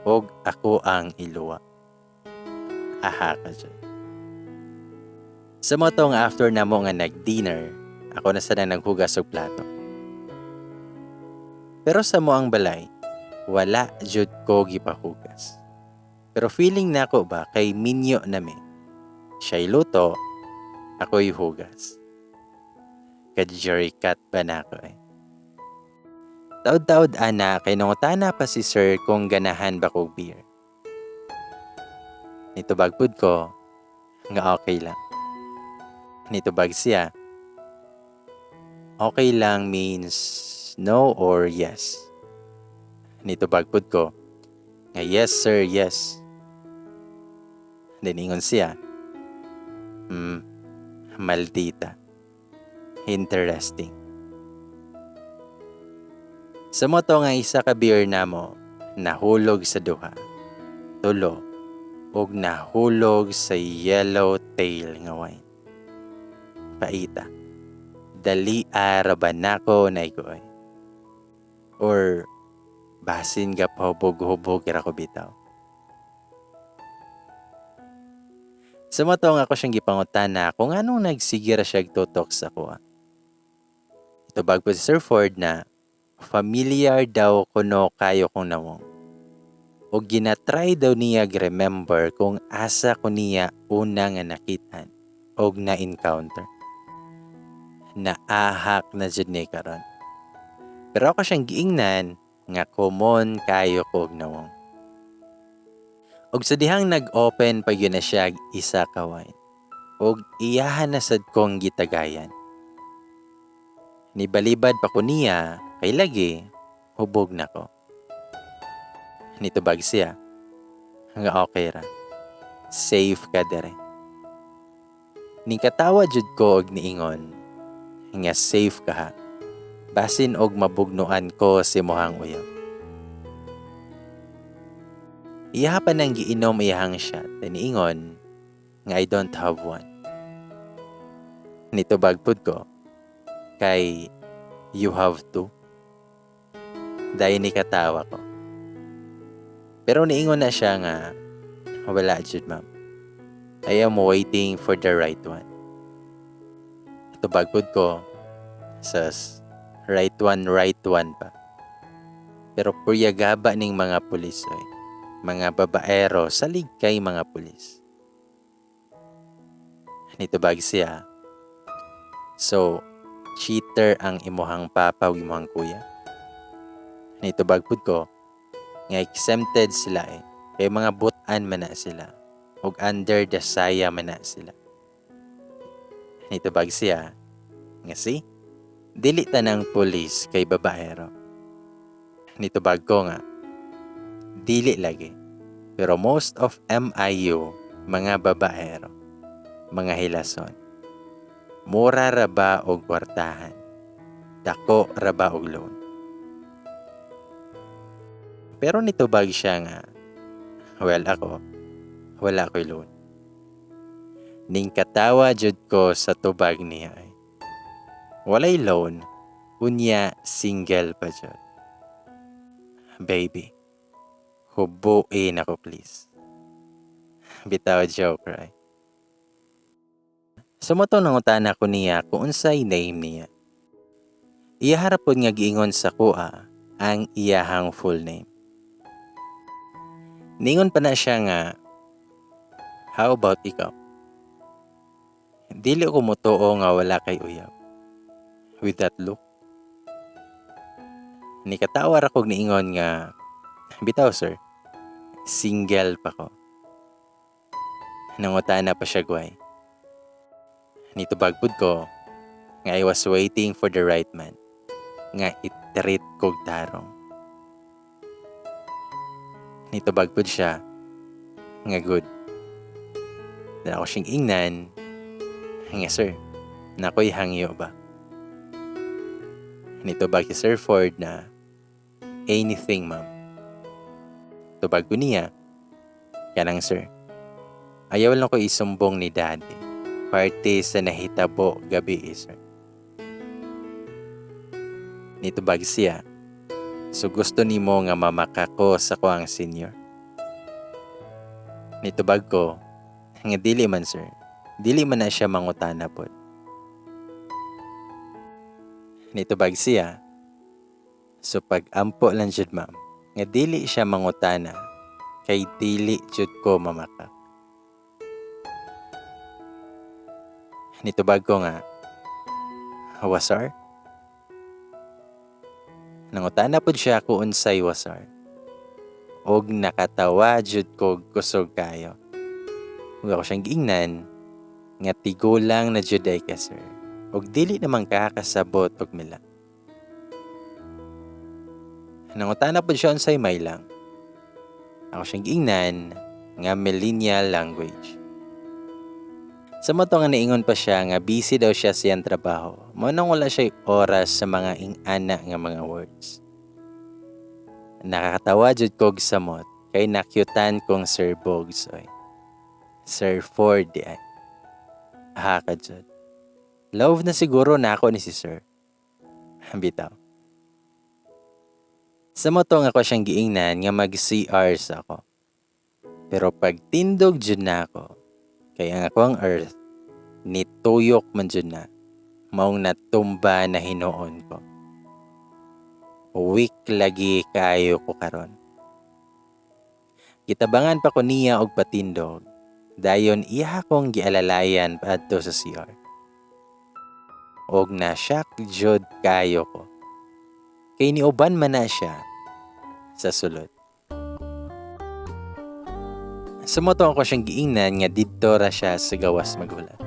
og ako ang iluwa. Aha ka jud. Sa mao to nga after namo nga nag-dinner, ako na sad ang naghugas og plato. Pero sa amoang balay, wala jud ko gipahugas. Pero feeling nako ba kay minyo na mi. Siya'y luto, ako'y hugas. Ka-jerry cat ba nako eh. Taod-taod ana kay nangutana pa si sir kung ganahan ba kog beer. Nitubag pud ko nga okay lang. Nitubag siya, "Okay lang means no or yes?" Nitubag pud ko nga yes, sir, yes. Then ingon siya, Maldita. Interesting." Sa mao to nga isa ka beer namo, nahulog sa duha, tulo, ug nahulog sa yellow tail nga wine. Paita. Dali ra ba nako naiguoy? Or basin ga pahubog-hubog ra ko bitaw. Sa mao to nga ako siyang gipangutana kung anong nagsige ra siya tutok sa akoa. Itubag po si Sir Ford na familiar daw kuno kayo kong nawong. O ginatry daw niya remember kung asa ko niya una nga nakitan og na-encounter. Naahak na jud ni karon. Pero ako siyang giingnan nga common kayo ko og nawong. Og sa dihang nag-open pa gyud na siya og isa ka wine. Og iyahan na sad kong gitagayan. Nibalibad pa ko niya kay lagi hubog na ko. Nitubag siya nga okay ra. Safe ka dere. Nikatawa jud ko og niingon nga safe ka ha. Basin og mabugnuan ko si mohang uyab. Iyaha pa nang giinom iyahang shot. Niingon nga I don't have one. Nitubag pud ko kay you have to. Dahil ni katawa ko. Pero niingon na siya nga wala jud, ma'am. I am waiting for the right one. Tubag pud ko sas right one, right one pa. Pero puryagaba ning mga pulis oy. Mga babaero salig kay mga pulis. Nitubag siya, "So, cheater ang imuhang papa ug imuhang kuya?" Nitubag pud ko nga exempted sila eh. Kay mga butan man na sila. Ug under the saya man na sila. Nitubag siya nga see, dili tanang pulis kay babaero. Nitubag ko nga dili lagi. Pero most of MIU mga babaero, mga hilason. Mura ra ba og kwartahan? Dako ra ba og loan? Pero nitubag siya nga, well ako, wala ko'y loan. Ning katawa jud ko sa tubag niya ay. Walay loan, unya single pa jud. Baby, hubuin ako, please. Bitaw, joke right. Sa mao to nangutana ko niya kung unsay name niya. Iya ra pod nga giingon sa kuha ang iyahang full name. Ningon pa na siya nga, "How about ikaw? Dili ko motuo nga wala kay uyab. With that look." Nikatawa ra kog niingon nga, "Bitaw, sir, single pa ko." Nangutana pa siya gway. Nitubag pud ko nga I was waiting for the right man nga i-treat kog tarong. Nitubag pud siya nga good. Then ako siyang ingnan nga, "Sir, naa koy hangyo ba?" Nitubag si Sir Ford na, "Anything, ma'am." Tubag ko niya, "Kanang sir, ayaw lang ko isumbong ni Daddy. Parte sa nahitabo gabi eh, sir." Nitubag siya, "So gusto nimo nga mamaka ko sa kuang senior?" Nitubag ko nga dili man, sir. Dili man na siya mangutana pod. Nitubag siya, "So pag-ampo lang jud, ma'am, nga dili siya mangutana kay dili jud ko mamaka." Nitubag ko nga, "Wasar?" Nangutana pod siya kung unsay wasar. Og nakatawa jud ko kusog kayo. Ug ako siyang giingnan nga tigulang na jud ay ka, sir. Og dili naman ka kasabot og mila. Nangutana pod siya unsay may lang. Ako siyang giingnan nga millennial language. Sa mao to nga niingon pa siya nga busy daw siya sa iyang trabaho. Mao nang wala siya oras sa mga ingana nga mga words. Nakakatawa jud kog samot kay nakyutan kong Sir Bogs oy. Sir Ford di ay. Ha ka jud. Love na siguro na ako ni si Sir. Bitaw. Sa mao to nga ako siyang giingnan nga mag-CR sa ako. Pero pag tindog jud na ako, kay ang ako ang earth, nituyok man jud na, maong natumba na hinuon ko. Weak lagi kaayo ko karon. Gitabangan pa ko niya og patindog, dayon iya akong gialalayan paadto sa CR. Og na-shock jud kaayo ko. Kay niuban man na siya sa sulod. Sa mao to ako siyang giingnan nga didto ra siya sa gawas maghulat.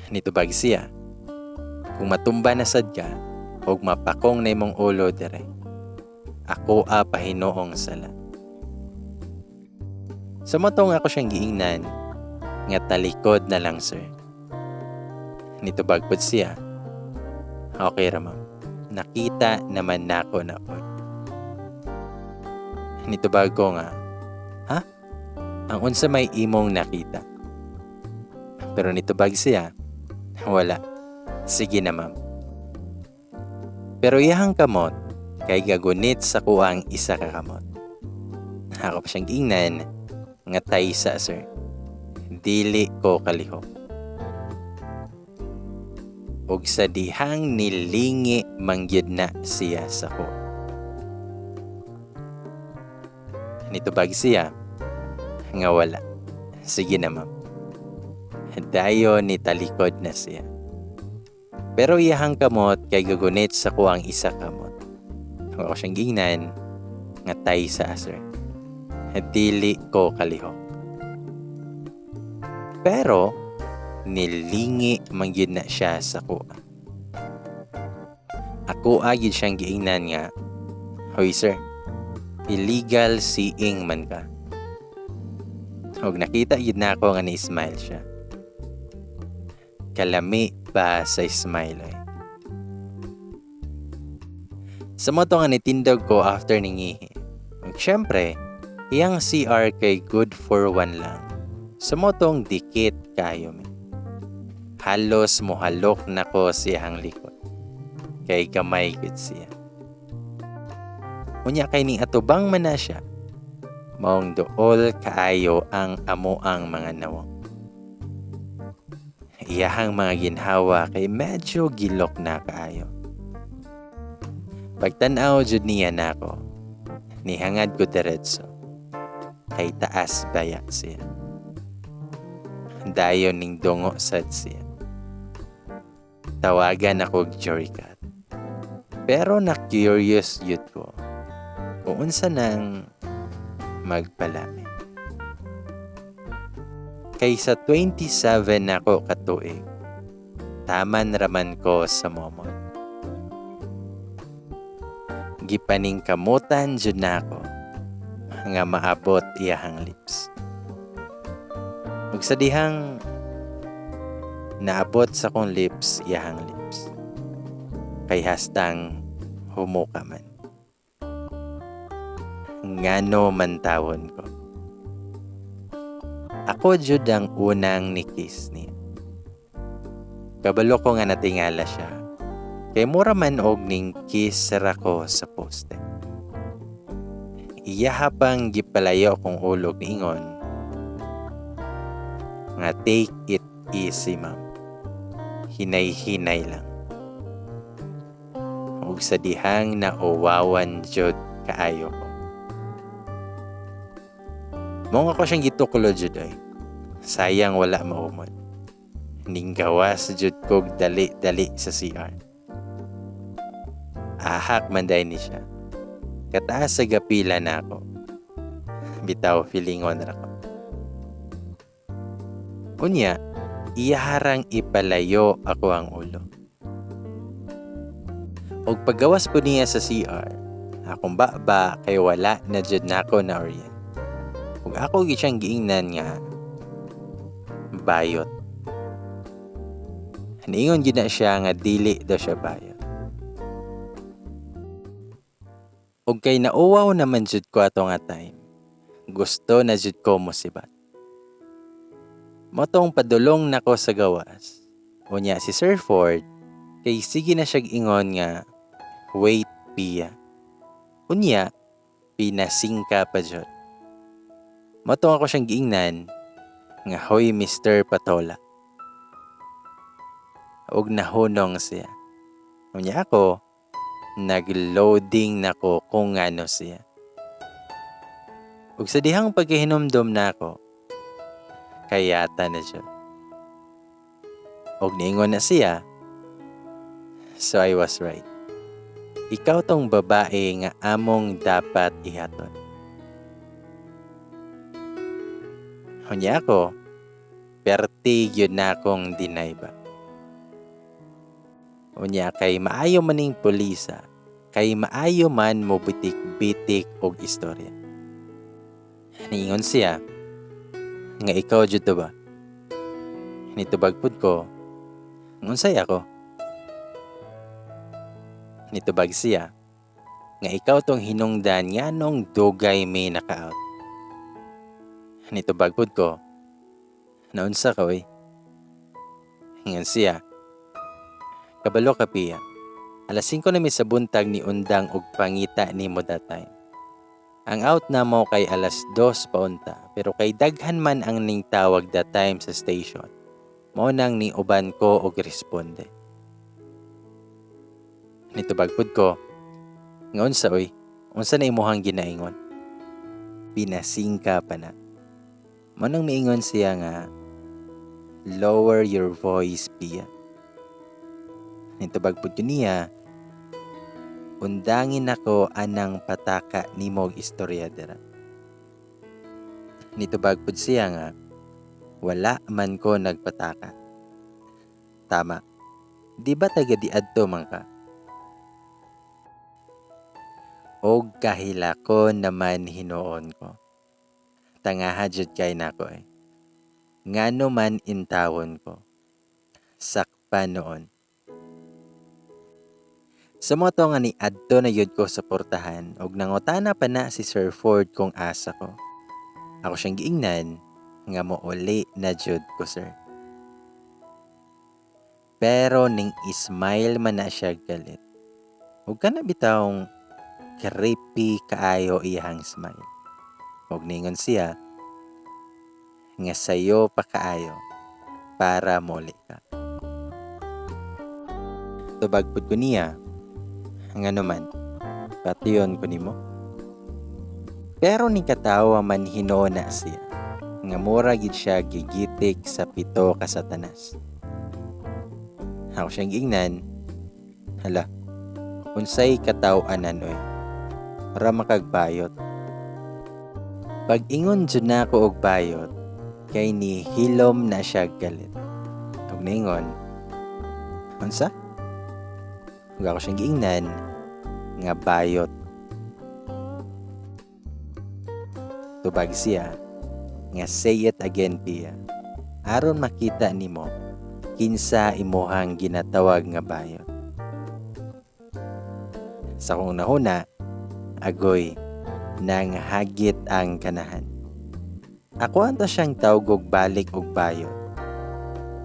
Nitubag siya, "Kung matumba na sad ka, og mapakong na imong ulo dire. Ako a pahinuong sala." Sa mao to nga ako siyang giingnan nga talikod na lang, sir. Nitubag pod siya, "Okay ra, ma'am. Nakita naman nako na pod." Nitubag ko nga, "Ha? Ang unsa may imong nakita?" Pero nitubag siya, "Wala. Sige na, ma'am." Pero iyahang kamot kay gagunit sa kuang isa ka kamot. Ako pa siyang giingnan nga taysa, sir. Dili ko kalihok. Og sa dihang nilingi mangyud na siya sa ko. Nitubag siya nga wala. Sige na, ma'am. Dayon ni talikod na siya. Pero iyahang kamot kay gagunit sa kuang isa kamot. Ako siyang gingnan nga taysa, sir. Dili ko kalihok. Pero nilingi mangyud na siya sa kuha. Ako agid siyang giingnan nga, "Hoy sir, illegal seeing man ka." Og nakita gid na ako nga ni-smile siya. Kalami ba sa smile ay. Sa mao to nga nitindog ko after ningihi. Og syempre, iyang CR kay good for one lang. Sa mao tong dikit kaayo mi. Halos mohalok nako siyang likod. Kay gamay gid siya. Unya kay ning atubang man na siya, maong duol kaayo ang amoang mga nawong. Iyahang mga ginhawa kay medyo gilok na kaayo. Pagtan-aw jud niya nako, nihangad ko diretso. Kay taas baya siya. Dayon ning dungo sad siya. Tawagan ako og Joricat. Pero na-curious jud ko kung unsa nang magpalami. Kay sa 27 nako katuig, taman raman ko sa momon. Gipaningkamutan jud nako nga maabot iyahang lips. Ug sa dihang naabot sa kong lips iyahang lips, kay hastang humuka man. Ngano man tawon ko. Ako jud ang unang ni kiss niya. Kabalo ko nga natingala siya. Kay mura man og ning kiss ra ko sa poste. Iyaha pang gipalayo kong ulog, niingon nga, "Take it easy, ma'am. Hinay-hinay lang." Ug sa dihang nauwawan jud kaayo ko. Mao ako siyang gituklo jud ay. Sayang wala maumod. Ninggawas jud kog dali-dali sa CR. Ahak man day ni siya. Kataas sa gapila na ako. Bitaw, feelingon ra ko. Unya, iyaharang ipalayo ako ang ulo. Og paggawas po niya sa CR, akong baba kay wala na jud nako na orient. Ug ako gyud siyang giingnan nga bayot. Niingon gyud na siya nga dili daw siya bayot. Ug kay nauwaw naman jud ko ato nga time, gusto na jud ko mosibat. Mao tong padulong nako sa gawas. Unya si Sir Ford kay sige na siyag ingon nga, "Wait, Pia." Unya pinasingka pa jud. Mao tong ako siyang giingnan nga, "Hoy, Mr. Patola." Ug nahunong siya. Unya ako, nag-loading nako kung ngano siya. Ug sa dihang pagkahinumdom nako, kayata na siya. Og niingon na siya, "So I was right. Ikaw tong babae nga among dapat ihaton." Unya ako, perti gyud na akong deny ba. Unya kay maayo maning pulisa, kay maayo man mo bitik-bitik og istorya. Niingon siya nga ikaw jud to ba? Nitubag pud ko, unsay ako? Nitubag siya nga ikaw tong hinungdan nga nung dugay may naka-out. Nitubag pud ko, naunsa ka oy? Ingon siya, "Kabalo ka, Pia. Alas 5 na mi sa buntag ni undang og pangita nimo that time. Ang out na mo kay alas 2 paunta, pero kay daghan man ang ning tawag that time sa station. Mao nang ni uban ko og responde." Nitubag pud ko, nga unsa oy? Unsa na imuhang ginaingon? Pinasingka pa na. Mao nang miingon siya nga, "Lower your voice, Pia." Nitubag pud ko niya, "Undangin ako anang pataka nimo og istorya dira." Nitubag pud siya nga, "Wala man ko nagpataka." "Tama. Di ba taga diadto man ka?" Og kahilakon naman hinuon ko. Tangaha jud kay nako eh. Ngano man intawon ko. Sakpa noon. Sa mo to nga ni adto na yud ko sa portahan og nangutana pa na si Sir Ford kung asa ko. Ako siyang giingnan Nga mouli na jud ko, sir. Pero ning smile man na siya galit. Ug kana bitawng creepy kaayo iyang smile. Ug ningon siya nga sayo pa kaayo para moli ka. Tubag pud ko niya, ngano man, patyon ko nimo. Pero ni katawa man hinuon na siya, nga mura gid siya gigitik sa pito ka satanas. Ako siyang giingnan, hala, unsay kataw-anan oy, ra makagbayot. Pag ingon jud nako og bayot, kay ni hilom na siya galit. Ug niingon, unsa? Ug ako siyang giingnan nga bayot. Tubag siya nga say it again, Pia. Aron makita nimo kinsa imuhang ginatawag nga bayot. Sa kong nahuna, agoy, nang hagit ang kanahan. Ako anta siyang tawgog balik og bayot.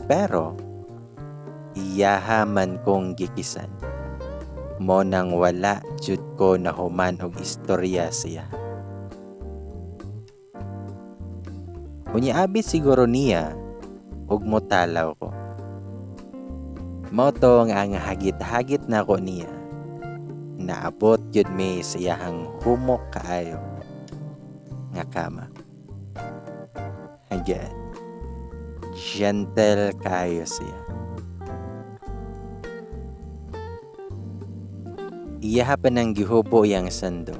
Pero, iyaha man kong gikisan. Mo nang wala jud ko nahuman og istorya siya. Unya abi siguro niya og motalaw ko. Mao to nga ang hagit-hagit nako niya. Naabot gyud mi sa iyahang humok kaayo nga kama. Again, gentle kaayo siya. Iyaha pa nang gihubo iyang sando.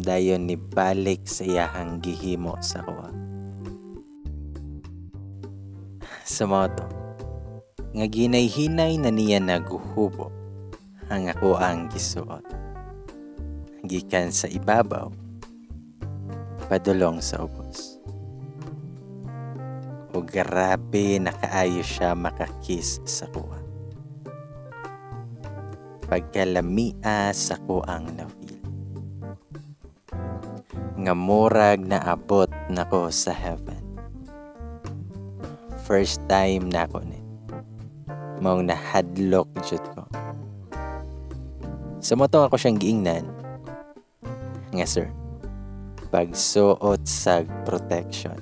Dayon ni balik sa iyahang gihimo sa kuha. Sa mga to, nga ginay-hinay na niya naguhubo ang ako ang gisuot. Gikan sa ibabaw, padulong sa ubos. O grabe na kaayo siya makakiss sa kuha. Pagkalamia sa kuang na-feel. Nga murag naabot nako sa heaven. First time na ako ni. Maong nahadlok jud ko. Sa motong ako siyang giingnan, nga sir, pagsuot sa protection.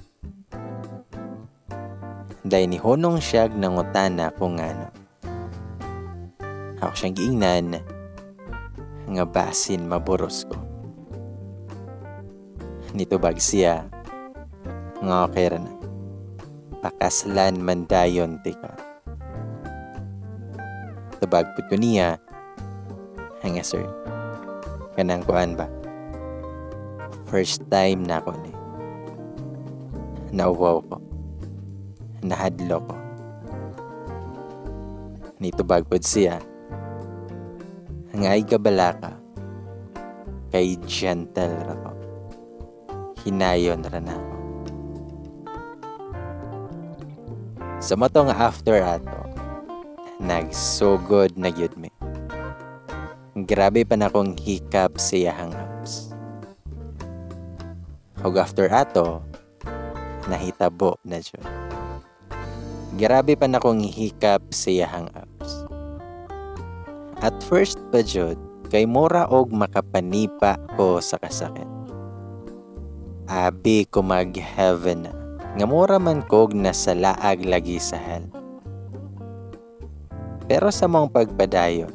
Dahil ni hunong siya nangutana kung ngano. Ako siyang giingnan, nga basin maburos ko. Nitubag siya, nga okay ra na. Pakaslan man dayon tika. Tubag pud ko niya, nga sir, kanang kuan ba? First time na ako ni. Nauwaw ko. Nahadlo ko. Nitubag pud siya, nga ay gabala ka, kay gentle ra ko. Hinayon ra na ako. Sa moto nga after ato, nagsugod na gyud mi. Grabe pa na akong hikap sa iyahang apps. Ug after ato, nahitabo na jud. Grabe pa na akong hikap sa iyahang apps. At first pa jud, kay mura og makapanipa ko sa kasakit. Abi ko mag-heaven na, nga mura man kog nasalaag lagi sa hell. Pero sa mong pagpadayon,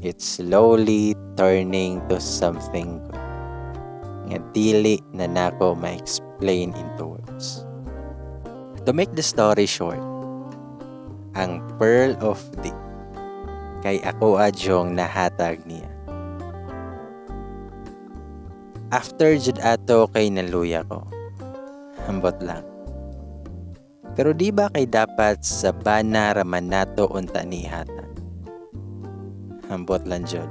it's slowly turning to something good. Nga dili na nako ma-explain into words. To make the story short, ang Pearl of D kay ako adyong nahatag niya. After jud ato kay naluya ko. Ambot lang. Pero di ba kay dapat sa bana raman nato unta ni hatag? Ambot lang jud.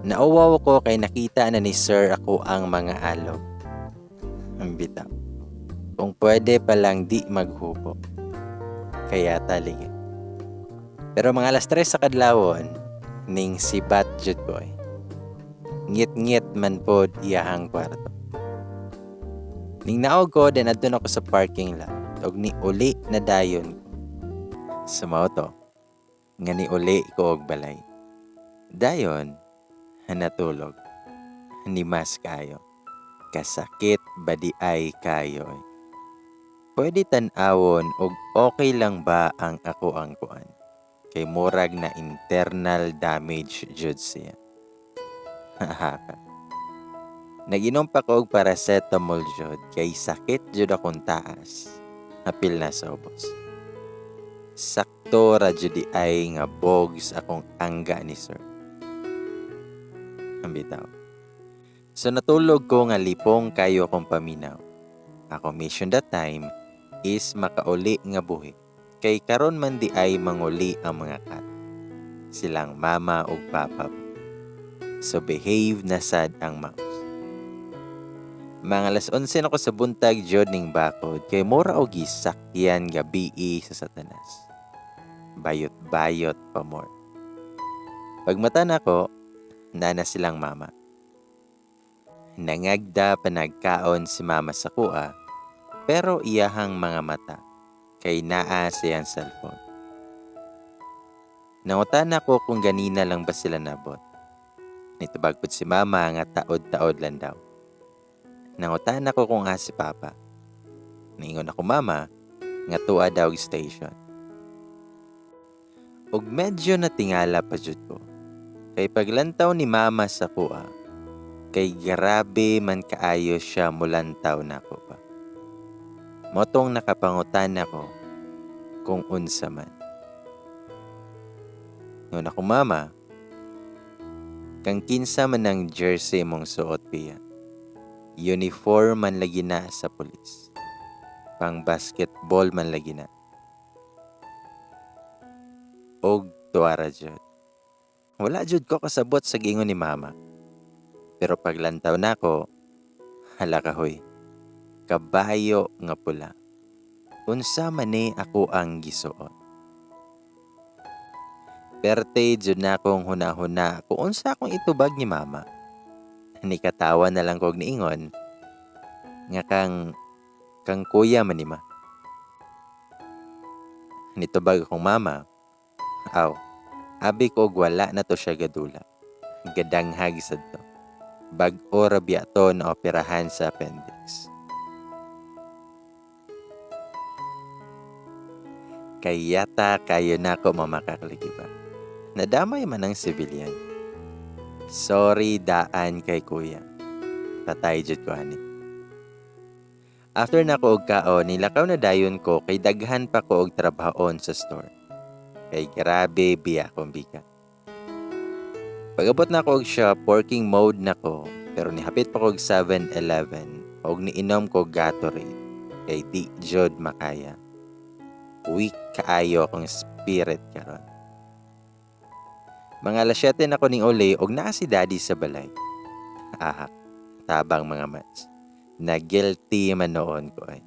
Nauwaw ko kay nakita na ni sir ako ang mga alog. Ang bitaw. Kung pwede palang di maghubo. Kaya talingi. Pero mga alas 3 sa kadlawon, ning sibat jud ko. Ngit-ngit man pod iyahang kwarto. Ning naog ko, then adto na ko sa parking lot. Og ni uli na dayon ko. Sa mao to, nga ni uli ko og balay. Dayon, natulog. Ni mas kayo. Kasakit ba di ay kayo eh. Pwede tan-awon og okay lang ba ang ako ang kuan. Kay murag na internal damage jud siya. Haka. Nag-inom pa ko og paracetamol jud kay sakit jud akong taas. Apil na sa ubos. Sakto ra jud di ay nga bogs akong angga ni sir. Ang bitaw. So natulog ko nga lipong kayo akong paminaw. Ako mission that time is makauli nga buhi. Kay karon man di ay manguli ang mga cat. Silang mama ug papa. So behave na sad ang mouse. Mga alas 11 na ko sa buntag jud ning bakod kay mura og gisakyan gabii sa satanas. Bayot-bayot pa more. Pagmata nako, nana silang mama. Nangagda pa nagkaon si mama sa kuha, pero iyahang mga mata kay naa siyang cellphone. Nangutan ako kung ganina lang ba sila nabot. Nitubag pud si mama nga taod-taod lang daw. Nangutan ako kung asa si papa. Niingon ako mama nga tuwa daw station. Ug medyo natingala pa jud ko. Kay paglantaw ni mama sa kuha, kay grabe man kaayo siya mulantaw nako pa. Motong nakapangutan ako kung unsa man. Ingon ako mama, kang kinsa man ang jersey mong suot piya. Uniform man lagi na sa pulis. Pang basketball man lagi na. Og tuwara jud. Wala jud ko kasabot sa giingon ni mama. Pero paglantaw nako, hala ka hoy. Kabayo nga pula. Unsa man ni ako ang gisuot. Perte jud na akong huna-huna kung unsa akong itubag ni mama. Nikatawa na lang kog niingon nga kang kuya man ni ma. Nitubag akong mama, aw, abi ko og wala na to siya gadula. Gadanghag sad to. Bag-o ra biya to na operahan sa appendix. Kay yata kayo na ako mamakakligi ba. Nadamay man ang civilian. Sorry daan kay kuya. Patay jud ko ani. After na ko og kaon, nilakaw na dayon ko kay daghan pa ko og trabahoon sa store. Kay grabe biya akong bigat. Pag-abot na ko og shop, working mode na ko, pero nihapit pa ko og 7-Eleven og niinom ko Gatorade kay di jud makaya. Weak kaayo akong spirit karon. Mga alas 7 na ko ning uli og naa si daddy sa balay. Ahak, tabang mga mats. Na guilty man noon ko ay.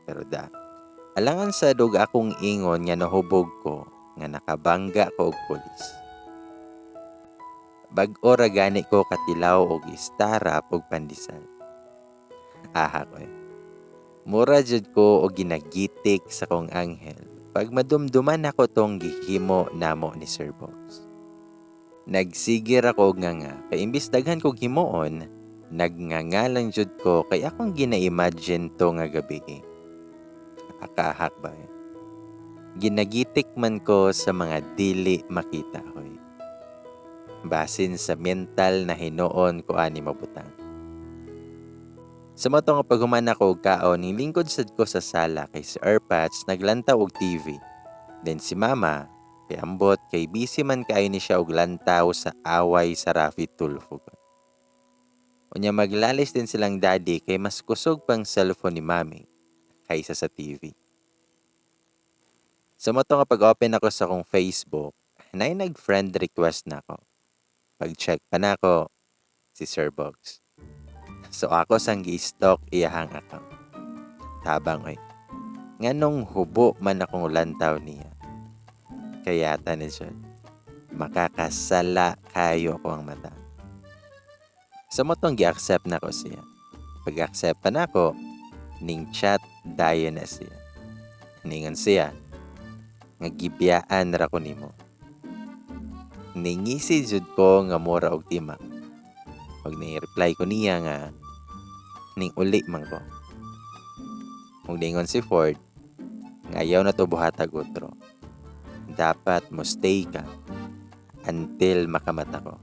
Pero da, alangan sa dog akong ingon nga nahubog ko nga nakabangga ko og pulis. Bag-o ra gani ko katilaw og istarap og pandesal. Ahak oy. Mura jud ko og ginagitik sa kong anghel pag madumduman ako tong gihimo namo ni Sir Bogs. Nagsigir ako og nganga kay imbis daghan kog himuon, nagnganga lang jud ko kay akong gina-imagine to nga gabi. Akahak ba eh. Ginagitik man ko sa mga dili makita hoy. Basin sa mental na hinuon ko ani mabutang. Sa mga nga paghuman ako og kaon, nilingkod sad ko sa sala kay si Erpats naglantaw og TV. Then si Mama, kay ambot kay busy man kaayo ni siya og lantaw sa away sa Raffy Tulfo. Unya maglalis din silang daddy kay mas kusog pang cellphone ni Mami kaysa sa TV. Sa mga nga pag-open ako sa akong Facebook, nay nag-friend request na ako. Pag-check pa na ako, si Sir Bogs. So ako sang gi-stalk iyahang account. Tabang oy. Nganong hubo man akong lantaw niya. Kaya ta ni siya, makakasala kayo ko ang mata. Sa motong gi-accept na ko siya. Pag-accept pa na ako, Ning chat dayon na siya. Ningon siya nga gibiyaan ra ko nimo. Ningisi jud ko nga mura og tima. Og ni-reply ko niya nga ning uli man ko. Ug ningon si Ford nga ayaw na to buhatag otro. Dapat mo stay ka until makamata ko.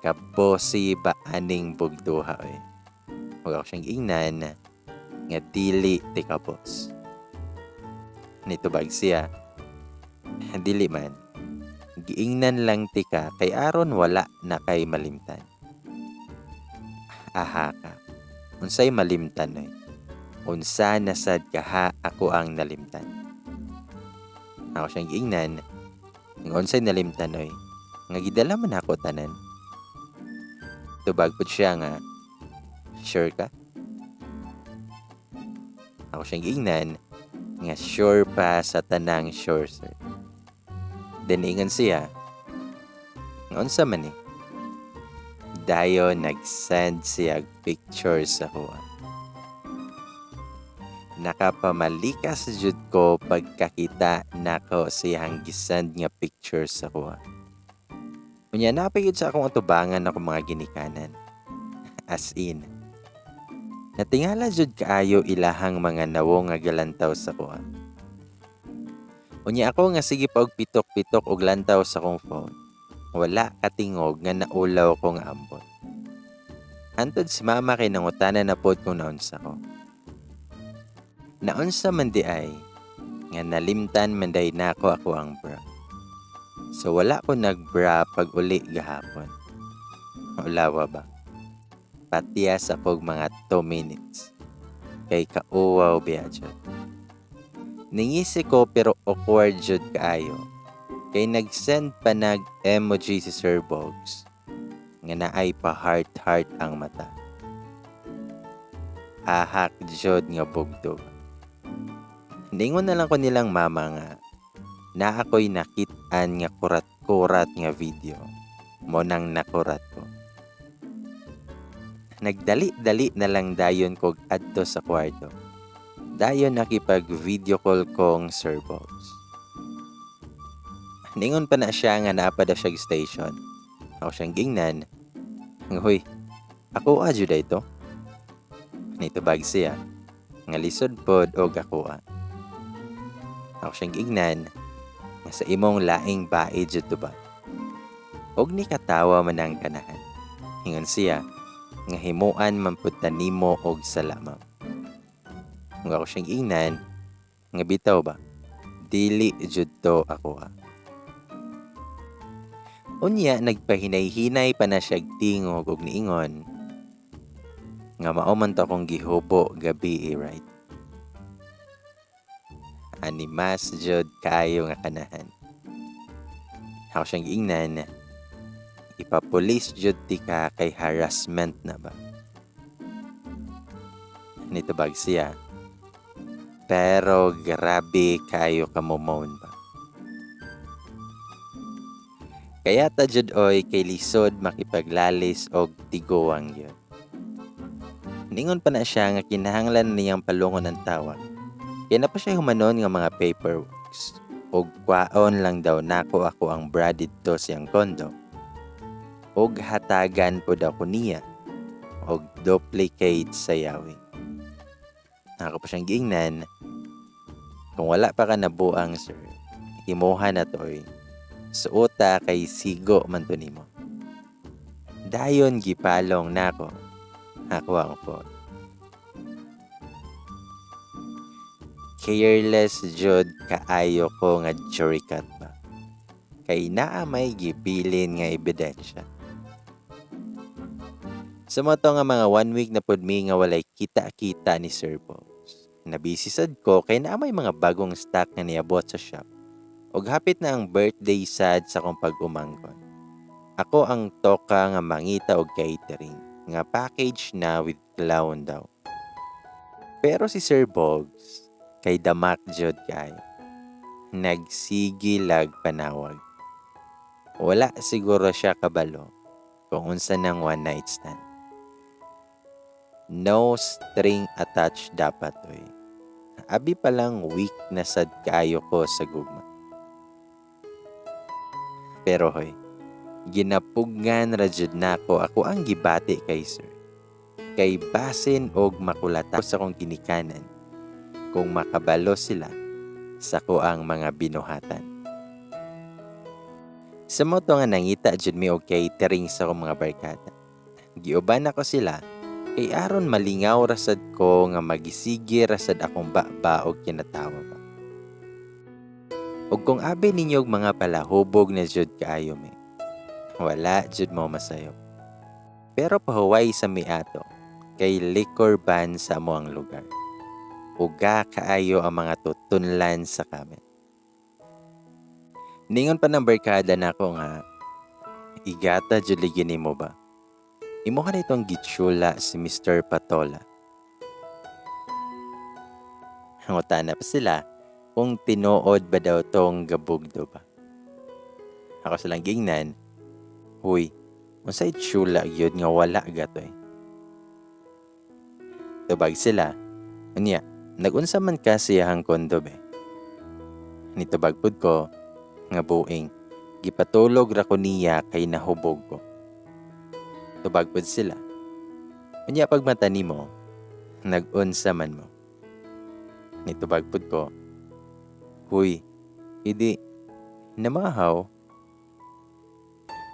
Kabosi ba aning bugduha oy. Ug ako siyang giingnan nga dili ti kabos. Nitubag siya, dili man. Giingnan lang tika kay aron wala na kay malimtan. Aha ka. Unsay malimtan oy? Unsa na sad kaha ako ang nalimtan? Ako siyang giingnan nga unsay nalimtan oy? Nga gidala man ako tanan. Tubag pud siya nga sure ka? Ako siyang giingnan nga sure pa sa tanang sure, sir. Then ingon siya nga unsa man ni? Dayon nag-send siya pictures sa kuha. Nakapamalikas jud ko pagkakita nako siyang gisend nga pictures sa kuha. Unya napigid sa akong atubangan ako mga ginikanan. As in, natingala jud kaayo ilahang mga nawo nga galantaw sa kuha. Unya ako nga sige pa og pitok-pitok og lantaw sa akong phone. Wala katingog nga naulaw ko nga ambot. Hantod si mama kay nangutana na pod kung naunsa ko. Naunsa man di ay nga nalimtan man day nako ako ang bra. So wala ko nagbra pag uli gahapon. Ulawa ba? Patias akog mga 2 minutes. Kay kauwaw biya jud. Ningisi ko pero awkward jud kaayo. Kay nag-send pa nag emoji si Sir Bogs nga naay pa heart heart ang mata. Ahak jud nga bugdog. Ningon na lang ko nilang mama nga na ako'y nakit-an nga kurat-kurat nga video. Mo nang nakurat ko. Nagdali-dali na lang dayon kog adto sa kwarto. Dayon nakipag-video call kong Sir Bogs. Ningon pa na siya nga naa pa daw siya station. Ako siyang gingnan. Huy, ako adyo da ito. Nitubag siya. Nga lisod pod og ako a. Ako siyang gingnan. Nga sa imong laing bae jud to ba. Og ni katawa man ang kanahan. Ingon siya nga himuan man pud ta nimo og salamam. Nga ako siyang ingnan nga bitaw ba, dili jud to ako ha. Unya nagpahinay-hinay pa na siya tingog og niingon nga mao man to akong gihubo gabi, right? Animas jud kaayo nga kanahan. Ako siyang giingnan, ipapulis jud tika kay harassment na ba? Nitubag siya. Pero grabe kaayo ka momoan ba? Kaya ta jud oy kay lisod makipaglalis og tiguang yun. Ningon pa na siya nga kinahanglan niyang palungon ang tawag. Kaya na pa siya humanon nga mga paperworks. Og kwaon lang daw nako ako ang bra didto siyang kondo. Og hatagan pod ako niya og duplicate sa yawi. Ako pa siyang giingnan, kung wala pa ka nabuang sir, imuha na to oy. Suota kay sigo man to nimo. Dayon gipalong nako ako ang phone. Careless jud kaayo ko nga jurikat ba. Kay naa may gibilin nga ebidensya. Sumoto nga mga 1 week na pud mi nga walay kita-kita ni Sir Bogs. Nabisi sad ko kay naa may mga bagong stock nga niabot sa shop. Og hapit na ang birthday sad sa akong pag-umangkon. Ako ang toka nga mangita og catering nga package na with clown daw. Pero si Sir Bogs kay damak jud kay nagsigi lag panawag. Wala siguro siya kabalo kung unsa nang one night stand. No string attached dapat oy. Abi pa lang weak na sad kaayo ko sa gugma. Pero hoy, ginapugngan ra jud nako ako ang gibati kay sir. Kay basin og makulata sa akong ginikanan kung makabalo sila sa ko ang mga binuhatan. Sa moto nga nangita jud mi og catering sa akong mga barkada. Giuban ako sila kay aron malingaw ra sad ko nga magisigi ra sad akong baba og kinatawa ba. Og kung abi ninyo og mga palahubog na jud kaayo mi, wala jud mo masayop. Pero pahuway sa miato kay liquor ban sa amo ang lugar. Uga kaayo ang mga tutunlan sa kamet. Ningon pa ng barkada nako nga igata jud ligi nimo ba. Imo ka itong gitsula si Mr. Patola. Hangutana pa sila kung tinuod ba daw tong gabugdo ba. Ako silang gingnan, huy, unsay tsula gyud nga wala gatoy. Tubag sila, unya, nagunsa man ka siyahang kondo be. Nitubag pud ko, nga buing, gipatulog ra ko niya kay nahubog ko. Tubag pud sila. Unya pagmata nimo, nagunsa man mo. Nitubag pud ko, huy, idi, namahaw.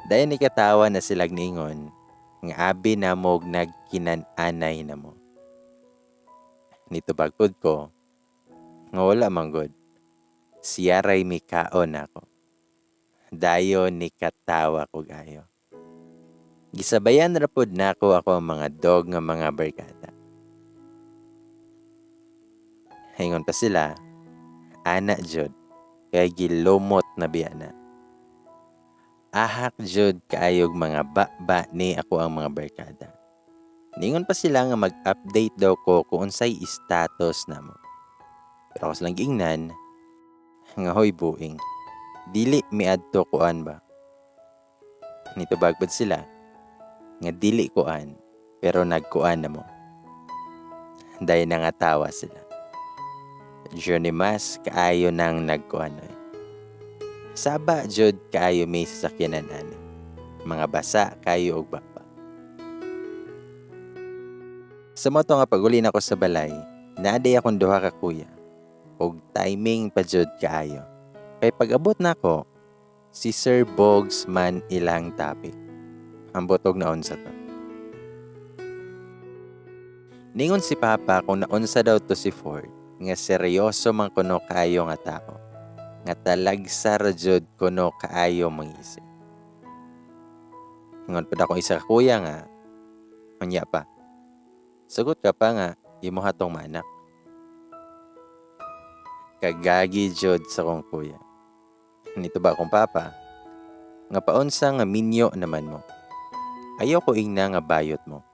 Dayon ni katawa na silag niingon, nga abi namog nagkinan-anay na mo. Nitubag pud ko, nga wala man gud. Siya ray mikaon ako. Dayon ni katawa ko gayo. Gisabayan ra pud nako ako ang mga dog nga mga barkada. Ingon pa sila, ana jud, kay gilumot na biya na. Ahak jud kaayog mga ba-ba ni ako ang mga barkada. Ningon pa sila nga mag-update daw ko kung unsay status namo. Pero ako silang giingnan, nga hoy buing, dili miadto kuan ba. Nitubag pud sila, nga dili kuan, pero nagkuan na mo. Dahil nangatawa sila. Journey mas kaayo nang nagkuan oy. Saba jud kaayo may sasakyanan ani. Mga basa kayo og baba. Sa moto nga pag-uli nako sa balay, naaday akong duha ka kuya. Og timing pa jud kaayo. Kay pag-abot nako, si Sir Bogs man ilang topic. Ambot og naunsa to. Ningon si Papa kung naunsa daw to si Ford, nga seryoso man kuno kaayo nga tao, nga talagsa ra jud kuno kaayo mangisip. Ingon pud akong isa ka kuya nga, unya pa, sugot ka pa nga imo hatong manak. Kagagi jud sa kong kuya. Nito ba akong papa? Nga paunsa nga minyo naman mo. Ayaw ko ingna nga bayot mo.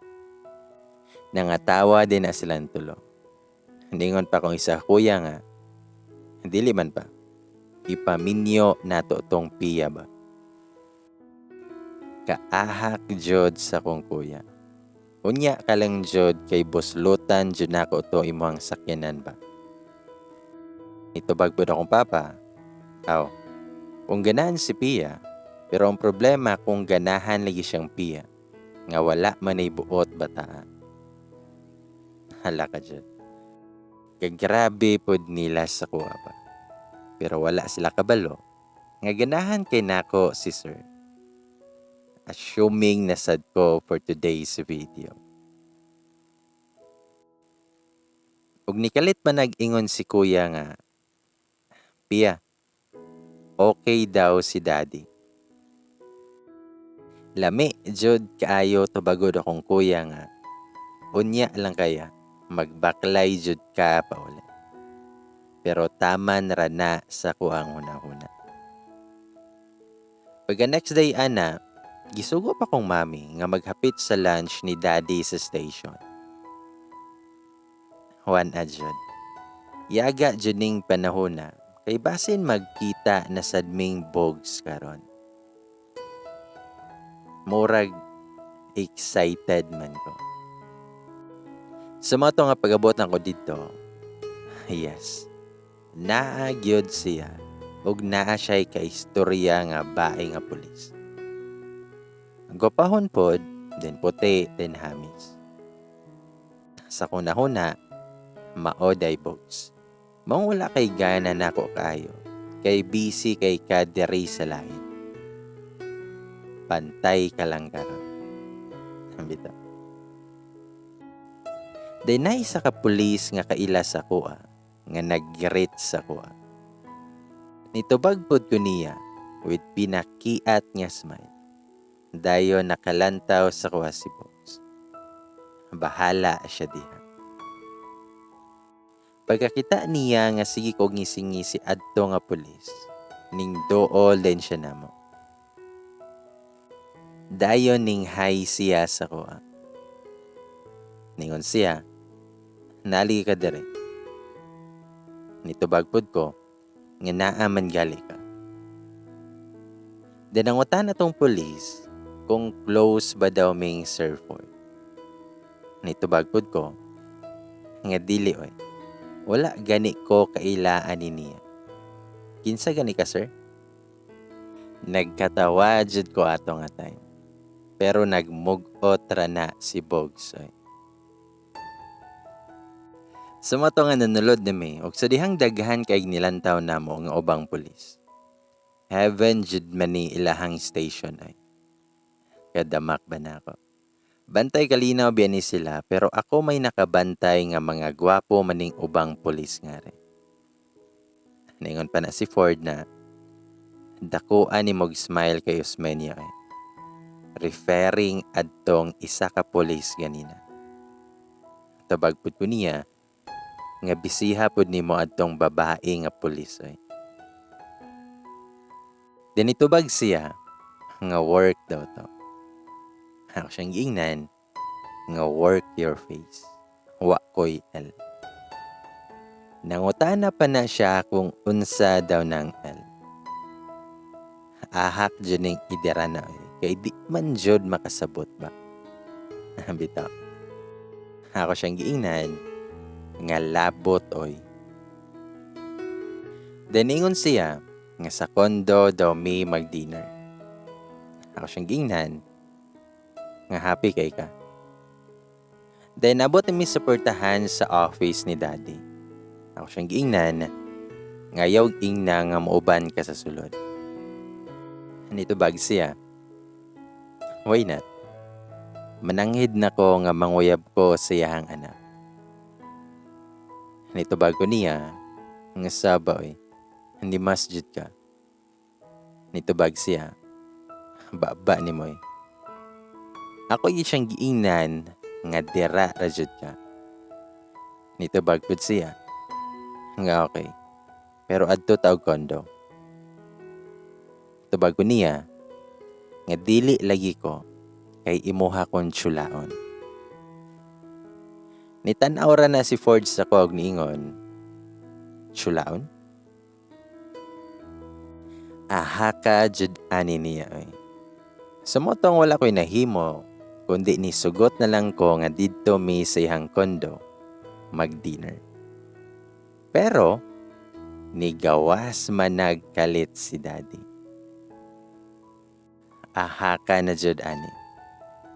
Nangatawa din na silang tulo. Ningon pa kong isa kuya nga, dili man pa, ipaminyo nato tong piya ba. Kaahak jud sa kong kuya. Unya ka lang jud kay buslutan jud nako to imong sakyanan ba. Itubag pud akong papa. Aw, kung ganahan si Pia, pero ang problema kung ganahan lagi siyang Pia, nga wala man ay buot bataa. Hala ka jud. Kagrabe pod nila sa kuha pa. Pero wala sila kabalo, nga ganahan kay nako si sir. Assuming nasad ko for today's video. Ug nikalit pa nag-ingon si kuya nga, Pia, okay daw si daddy. Lami jud kaayo tubagod akong kuya nga, unya lang kaya, magbaklay jud ka pa uli. Pero taman ra na sa kuang hunahuna. Pagka next day ana, gisugo pa kong mami nga maghapit sa lunch ni daddy sa station. Juan adyod. Yaga jud ning panahon na kay basin magkita na sadming bogs karon. Murag excited man ko. Sa mao to nga pag-abot nako didto, yes, naa gyud siya ug naa siya'y kaistorya nga bae nga pulis. Gwapahon pod, then puti, then hamis. Sa kunahuna, mao day, Bogs. Maong wala kay gana nako kaayo, kay busy kay ka diri sa lain. Pantay ka lang karon. Bitaw. Then naay isa ka pulis nga kaila sa akoa, nga nag-greet sa akoa. Nitubag pod ko niya with pinakiat nga smile. Dayon nakalantaw sa akoa si Bogs. Bahala siya diha. Pagkakita niya nga sige kog ngisi-ngisi adto nga pulis, ning duol din siya namo. Dayon ning hi siya sa akoa. Ningon siya, "Nali ka diri." Nitubag pod ko, nga naa man gali ka. Then nangutan atong pulis kung close ba daw ming Sir Ford. Nitubag pod ko, nga dili oy. Wala gani ko kaila ani niya. "Kinsa gani ka, sir?" Nagkatawa jud ko ato nga time. Pero nagmug-ot ra na si Bogs oy. Sa mao to nga nanulod nami og sa dihang daghan kay nilantaw namo nga ubang pulis. Heaven jud man ni ilahang station ay. Kadamak ba nako. Bantay kalinaw biya ni sila, pero ako may nakabantay nga mga gwapo maning ubang pulis nga re. Ningon pa na si Ford na dakuan ni mog smile kay Osmeña ay. Referring adtong isa ka pulis ganina. Tubag pud ko niya nga bisiha pud nimo adtong babae nga pulis oy. Then nitubag siya nga work daw to. Ako siyang giingnan nga work your face. Wa ko'y L. Nangutana pa na siya kung unsa daw ng L. Ahak jud ning idira na oy. Kay di man jud makasabot ba. Bitaw. Ako siyang giingnan nga labot oy. Then ingon siya nga sa kondo daw mi mag-dinner. Ako siyang giingnan nga happy kay ka. Then abot mi sa portahan sa office ni Daddy. Ako siyang giingnan nga ayaw ingna nga muuban ka sa sulod. Nitubag siya, "Why not? Mananghid na ko nga manguyab ko sa iyahang anak." Nitubag ko niya nga saba oy, hindi masjid ka. Nitubag siya, "Baba ni moy." Ako gyud siyang giingnan nga dira ra jud ka. Nitubag pud siya nga okay. Pero adto ta og kondo. Tubag ko niya nga dili lagi ko kay imuha kon tiyulaon. Nitan-aw ra na si Ford sa ko og niingon, "Tiyulaon?" Ahaka jud ani niya oy. Sa mao tong wala ko'y nahimo, kundi ni sugot na lang ko nga didto mi sa iyang kondo mag-dinner. Pero nigawas man nagkalit si Daddy. Ahaka na jud ani.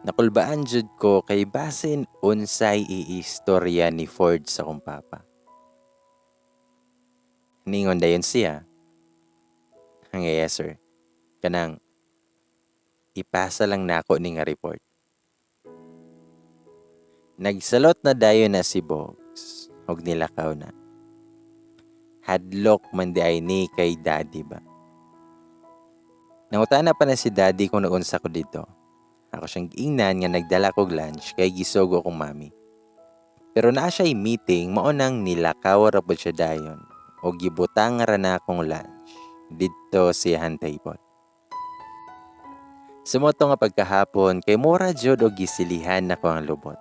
Nakulbaan jud ko kay basin unsay iistorya ni Ford sa kong papa. Ningon dayon siya, nga yes sir, kanang ipasa lang nako ni nga report. Nagsalot na dayon na si Bogs og nilakaw na. Hadlok man di ay ni kay Daddy ba. Nangutana pa na si Daddy kung naunsa ko dito. Ako siyang giingnan nga nagdala kog lunch kay gisugo kong mami. Pero naa siya'y meeting, mao nang nilakaw ra pud siya dayon og gibutang ra na akong lunch didto sa iyang table. Sa mao to nga pagkahapon kay mura jud og gisilihan nako ang lubot.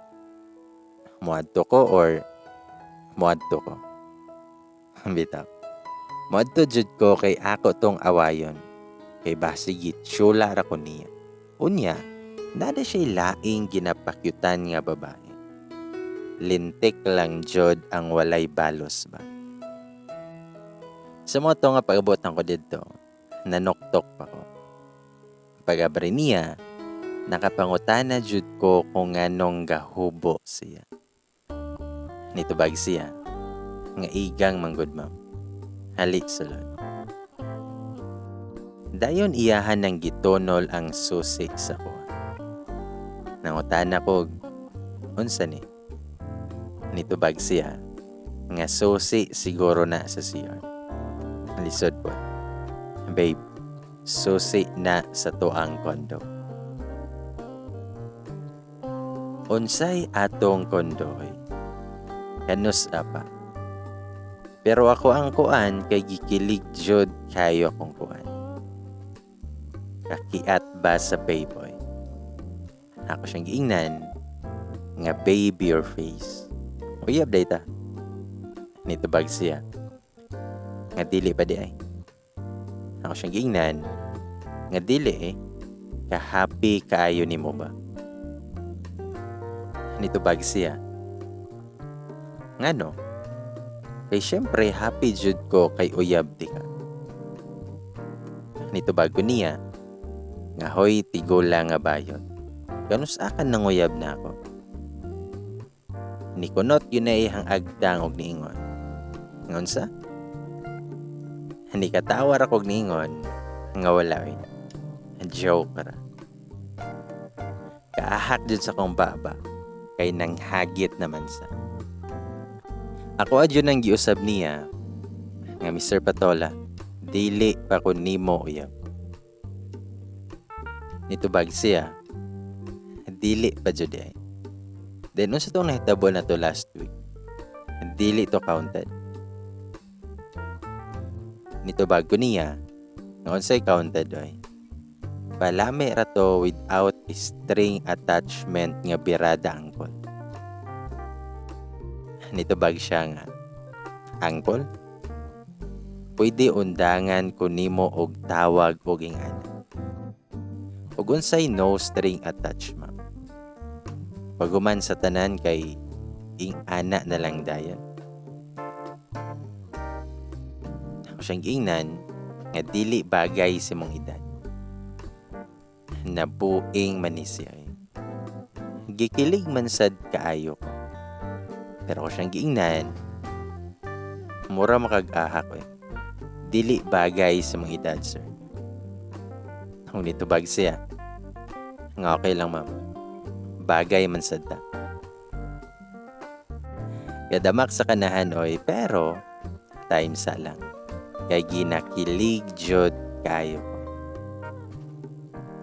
Moadto ko or moadto ko. Bitaw. Moadto jud ko kay ako tong awayon. Kay basig gitsyula ra ko niya. Unya, nada siya'y laing ginapakyutan nga babae. Lintik lang jud ang walay balos ba. Sa mga to nga pag-abot ko didto, nanoktok pa ko. Pag-abri niya, nakapangutana jud ko kung nganong gahubo siya. Nitubag siya nga igang manggod, ma'am. Hali sulod. Dayon iyahan ng gitunol ang susi sa kuha. Nangutana ko, "Unsa ni?" Nitubag siya nga susi siguro na sa CR. Lisod po. Babe, susi na sa tuang kondo. Unsay atong kondo oy? Kanus apa? Pero ako ang kuan kay gikilig jud kayo akong kuan. Kakiat ba sa payboy? Ako siyang giingnan nga baby your face. Uyab day ta. Nitubag siya nga dili pa di ay. Ako siyang giingnan nga dili eh. Ka-happy kaayo nimo ba? Nitubag siya. Ngano? Kay syempre happy jud ko kay uyab di ka. Nitubag ko niya nga hoy tigula nga bayot. Kanus akan nanguyab na ako. Nikunot yun na ihang agtang og niingon. Ngunsa? Nikatawar ako og niingon nga wala oy. Joke ra. Kaahak jud sa kong baba kay nanghagit naman sa. Ako adyo nang giusab niya nga Mr. Patola, dili pa ko nimo uyab. Nitubag siya, dili pa jud ay. Then unsa tong nahitabo na to last week? Dili to counted. Nitubag ko niya nga unsay counted oy. Palami ra to without string attachment nga birada angkol. Nitubag siya nga, angkol? Pwede undangan ko nimo og tawag og ingana. Ug unsay no string attachment? Paguman sa tanan kay ing-ana na lang dayon. Ako siyang giingnan nga dili bagay sa mong edad. Nabuing man ni siya. Gikilig man sad kaayo ko. Pero ako siyang giingnan, mura makag-aha ko eh. Dili bagay sa mong edad, sir. Kung nitubag siya, nga okay lang, ma'am. Bagay man sad ta. Gadamak sa kanahan oy, pero time sa lang. Kay ginakilig jud kayo ko.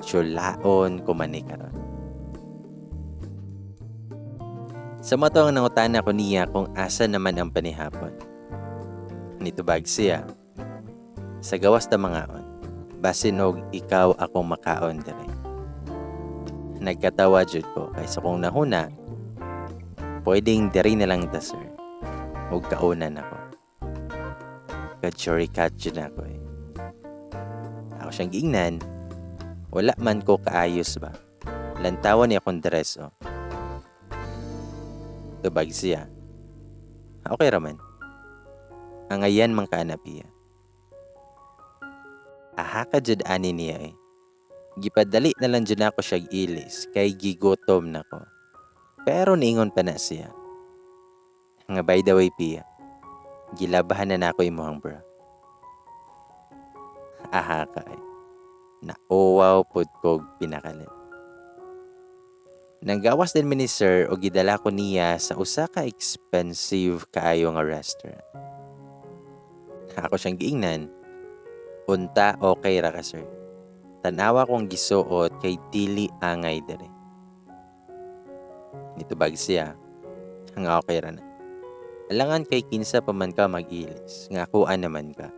Chulaon ko man ni karon. Sa mato ang nangutana ko niya kung asa naman ang panihapon. Nitubag siya, sa gawas ta mangaon, basinog ikaw akong makaon dire. Nagkatawa jud ko kay sa kong nahuna, pwedeng diri na lang ta sir. Ug kaunan ako. Ka-jury cat jud ako eh. Ako siyang giingnan, wala man ko kaayos ba. Lantawan niya akong dress oh. Tubag siya. Okay raman. Ang ayan man kaanap iya. Aha ka jud ani niya eh. Gipadali na lang jud ako siya ilis kay gigutom na ko. Pero niingon pa na siya. Nga by the way Pia, gilabahan na nako imong bra. Aha ka eh. Nauwaw pud kog pinakalit. Nanggawas din mi ni sir o gidala ko niya sa usa ka expensive kaayo nga restaurant. Ako siyang giingnan, unta okay ra ka sir. Tanawa kong gisuot kay dili angay dire. Nitubag siya, nga okay ra na. Alangan kay kinsa pa man ka mag-ilis, nga akuan naman ka.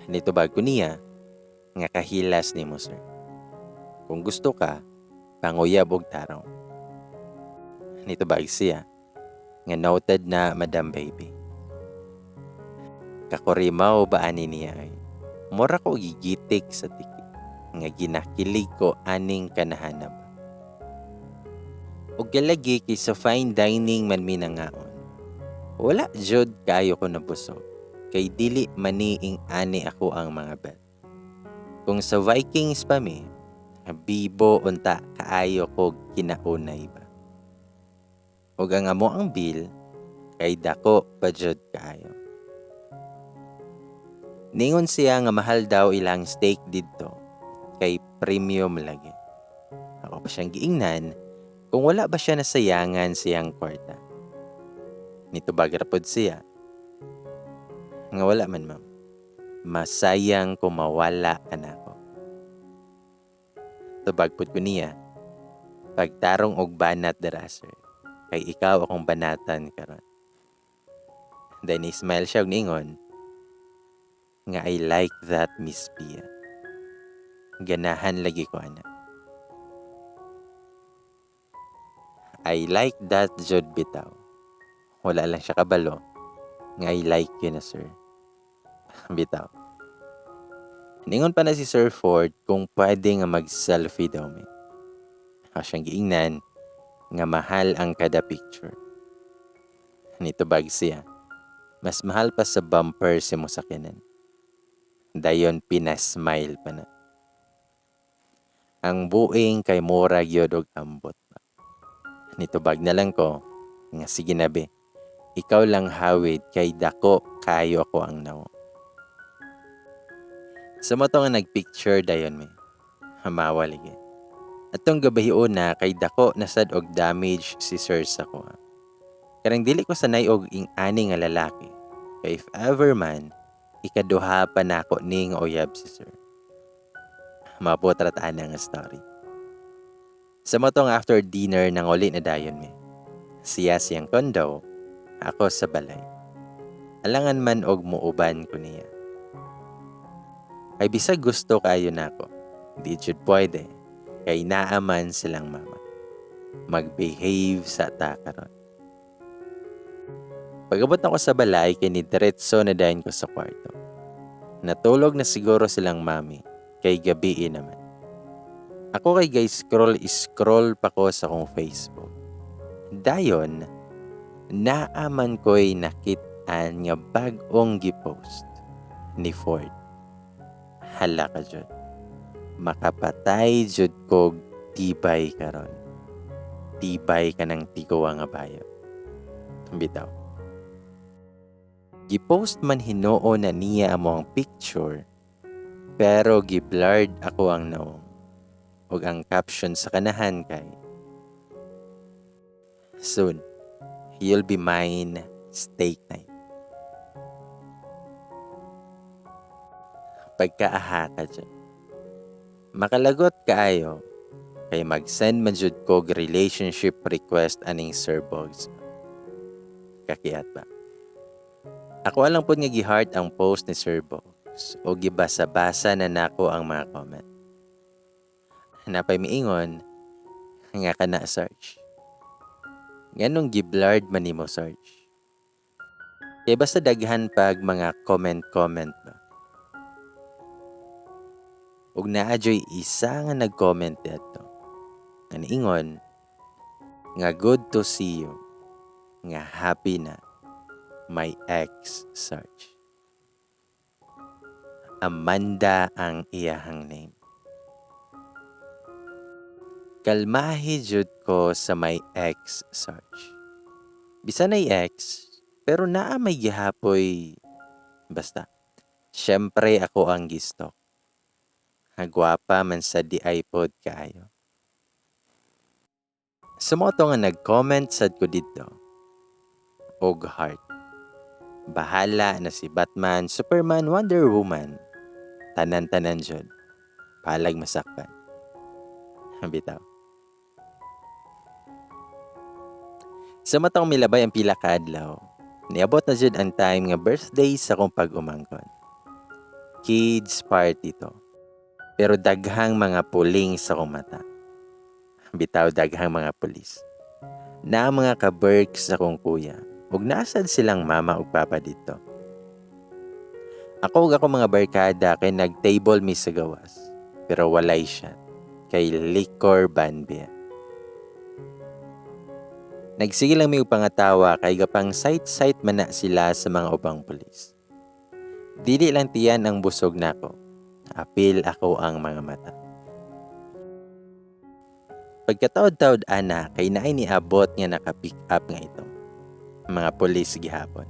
Nitubag ko niya, nga kahilas nimo sir. Kung gusto ka, panguyab og tarong. Nitubag siya, nga noted na madam baby. Kakurimaw ba ani niya ay? Mura ko gigitik sa tiki, nga ginakilig ko aning kanahanap. Ug kalagi kay sa fine dining man mi nangaon. Wala jud kaayo ko nabusog kay dili maniing ani ako ang mga bet. Kung sa Vikings pa mi, bibo unta kaayo ko kinaunay ba. Ug ang amo ang bill kay dako pa jud kaayo. Ningon siya nga mahal daw ilang steak didto kay premium lagi. Ako pa siyang giingnan kung wala ba siya nasayangan siyang kwarta. Nitubag ra pod siya nga wala man, ma'am. Masayang kung mawala ka nako. Tubag pod ko niya, pagtarong og banat dira, sir, kay ikaw akong banatan karon. Then ni-smile siya og niingon nga, "I like that, Miss Pia. Ganahan lagi ko ana." I like that jud bitaw. Wala lang siya kabalo nga I like you na, sir. Bitaw. Ningon pa na si Sir Ford kung pwede nga mag-selfie daw mi. Ako siyang giingnan nga mahal ang kada picture. Nitubag siya, mas mahal pa sa bumper si mo sakyanan. Dayon pinasmile pa na. Ang buing kay mura gyud og ambot ba. Nitubag na lang ko nga sige na be. Ikaw lang hawid kay dako kayo ako ang nawo. Sa mo to nga nagpicture dayon mi. Hamawa lagi. Atong gabi una kay dako na sad og damage si sir sa kuha. Karang dili ko sanay og ing-ani nga lalaki. Kay if ever man, ikaduha pa nako ni nga uyab si sir. Maputra ta na nga story. Sa mo tong after dinner nang uli na dayon mi. Siya siyang kondo, ako sa balay. Alangan man og muuban ko niya. Kay bisag gusto kayo nako, di jud pwede, kay naaman silang mama. Mag-behave sa ta karon. Pag-abot nako sa balay, kay ni diretso na dayon ko sa kwarto. Natulog na siguro silang mami, kay gabii naman. Ako kay guys scroll scroll pa ko sa akong Facebook. Dayon, naaman ko'y nakit-an nga bag-ong gipost ni Ford. Hala ka jud. Makapatay jud kog tibay karon. Tibay ka ng tiguwa nga bayo. Bitaw. Gipost man hinuo na niya amo ang picture, pero giblurred ako ang naong. Ug ang caption sa kanahan kay, "Soon, you'll be mine, steak night." Pagkaaha ka dyan. Makalagot kaayo, kay mag-send man jud kog relationship request aning Sir Bogs. Kakiat ba? Ako alang pod nga gi-heart ang post ni Sir Bogs o gibasa-basa na nako ang mga comment. Napay miingon nga kana search. Nganong giblurred man nimo, search? Kay basta daghan pag mga comment-comment ba. Ug naa joy isa nga nag-comment didto. Nga niingon nga good to see you, nga happy na my ex search. Amanda ang iyahang name. Kalmahi jud ko sa my ex search. Bisan ay ex, pero naa may gihapoy basta. Syempre ako ang gisto. Hagwapa man sa di iPod kaayo. Sumoto nga nag-comment sad ko didto. Og heart. Bahala na si Batman, Superman, Wonder Woman. Tanan-tanan jud. Palag masakpan. Bitaw. Sa matang milabay ang pila ka adlaw, niabot na jud ang time nga birthday sa akong pag-umangkon. Kids party to. Pero daghang mga puling sa akong mata. Bitaw daghang mga pulis. Na mga ka-berks sa akong kuya. Ug nasad silang mama ug papa dito. Ako ug ako mga barkada kay nag-table mi sa gawas. Pero walay siya. Kay liquor ban biya. Nagsige lang mi og pangatawa kay gapang sight-sight man na sila sa mga ubang pulis. Dili lang tiyan ang busog nako. Apil ako ang mga mata. Pagkataod-taod ana kay naay niabot nga naka-pick up nga ito. Mga pulis gihapon.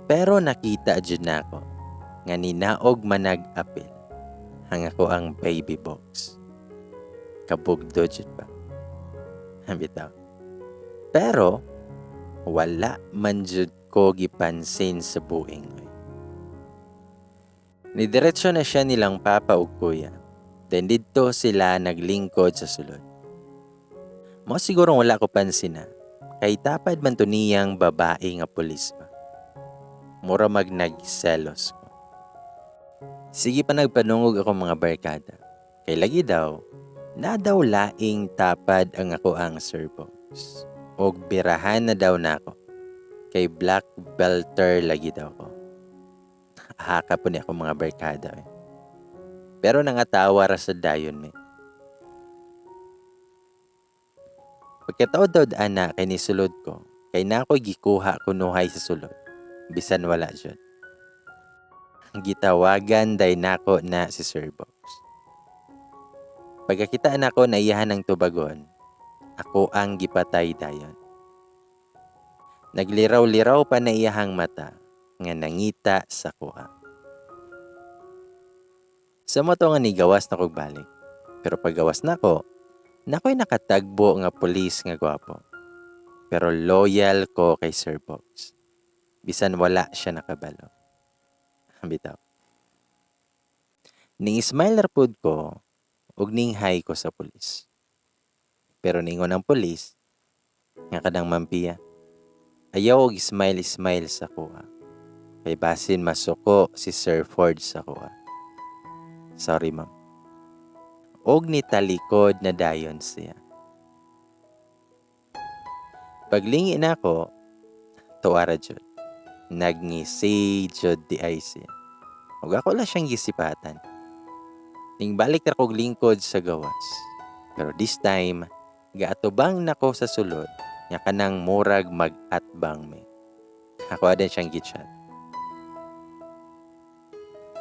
Pero nakita jud nako nga ninaog manag apil ang ako ang baby box. Kabugdo jud ba? Bitaw. Pero wala man jud ko gipansin sa buing oy. Nidiretso na siya nilang papa ug kuya. Then didto sila naglingkod sa sulod. Mao siguro wala ko pansin na kay tapad man to niyang babae nga pulis ba. Mura mag nagselos ko. Sige pa nagpanungog ako mga barkada. Kay lagi daw, na daw laing tapad ang ako ang Sir Bogs. Og birahan na daw nako. Kay black belter lagi daw ko. Haka po ni ako mga barkada eh. Pero nangatawa ra sa dayon me. Pagkataod-taod ana kay nisulod ko, kay na ako'y gikuha kunuhay sa sulod. Bisan wala jud. Gitawagan day nako na si Sir Bogs. Pagkakita nako na iyahan ang tubagon, ako ang gipatay dayon. Nagliraw-liraw pa na iyahang mata nga nangita sa kuha. Sa mo to nga nigawas na kog balik. Pero paggawas nako, nako'y nakatagbo nga pulis nga gwapo. Pero loyal ko kay Sir Bogs. Bisan wala siya nakabalo. Bitaw. Ning smile ra pud ko ug ning hi ko sa pulis. Pero ningon ang pulis nga kanang mampiya. Ayaw og smile smile sa kuha. Kay basin masuko si Sir Ford sa kuha. Sorry ma'am. Og nitalikod na dayon siya. Paglingi na ako, tuara jud. Nagngisi jud di ay siya. Ug ako lang siyang gisipatan. Ning balik ra kog lingkod sa gawas. Pero this time, gaatubang nako sa sulod nga kanang murag mag-atbang me. Ako adin siyang gichat.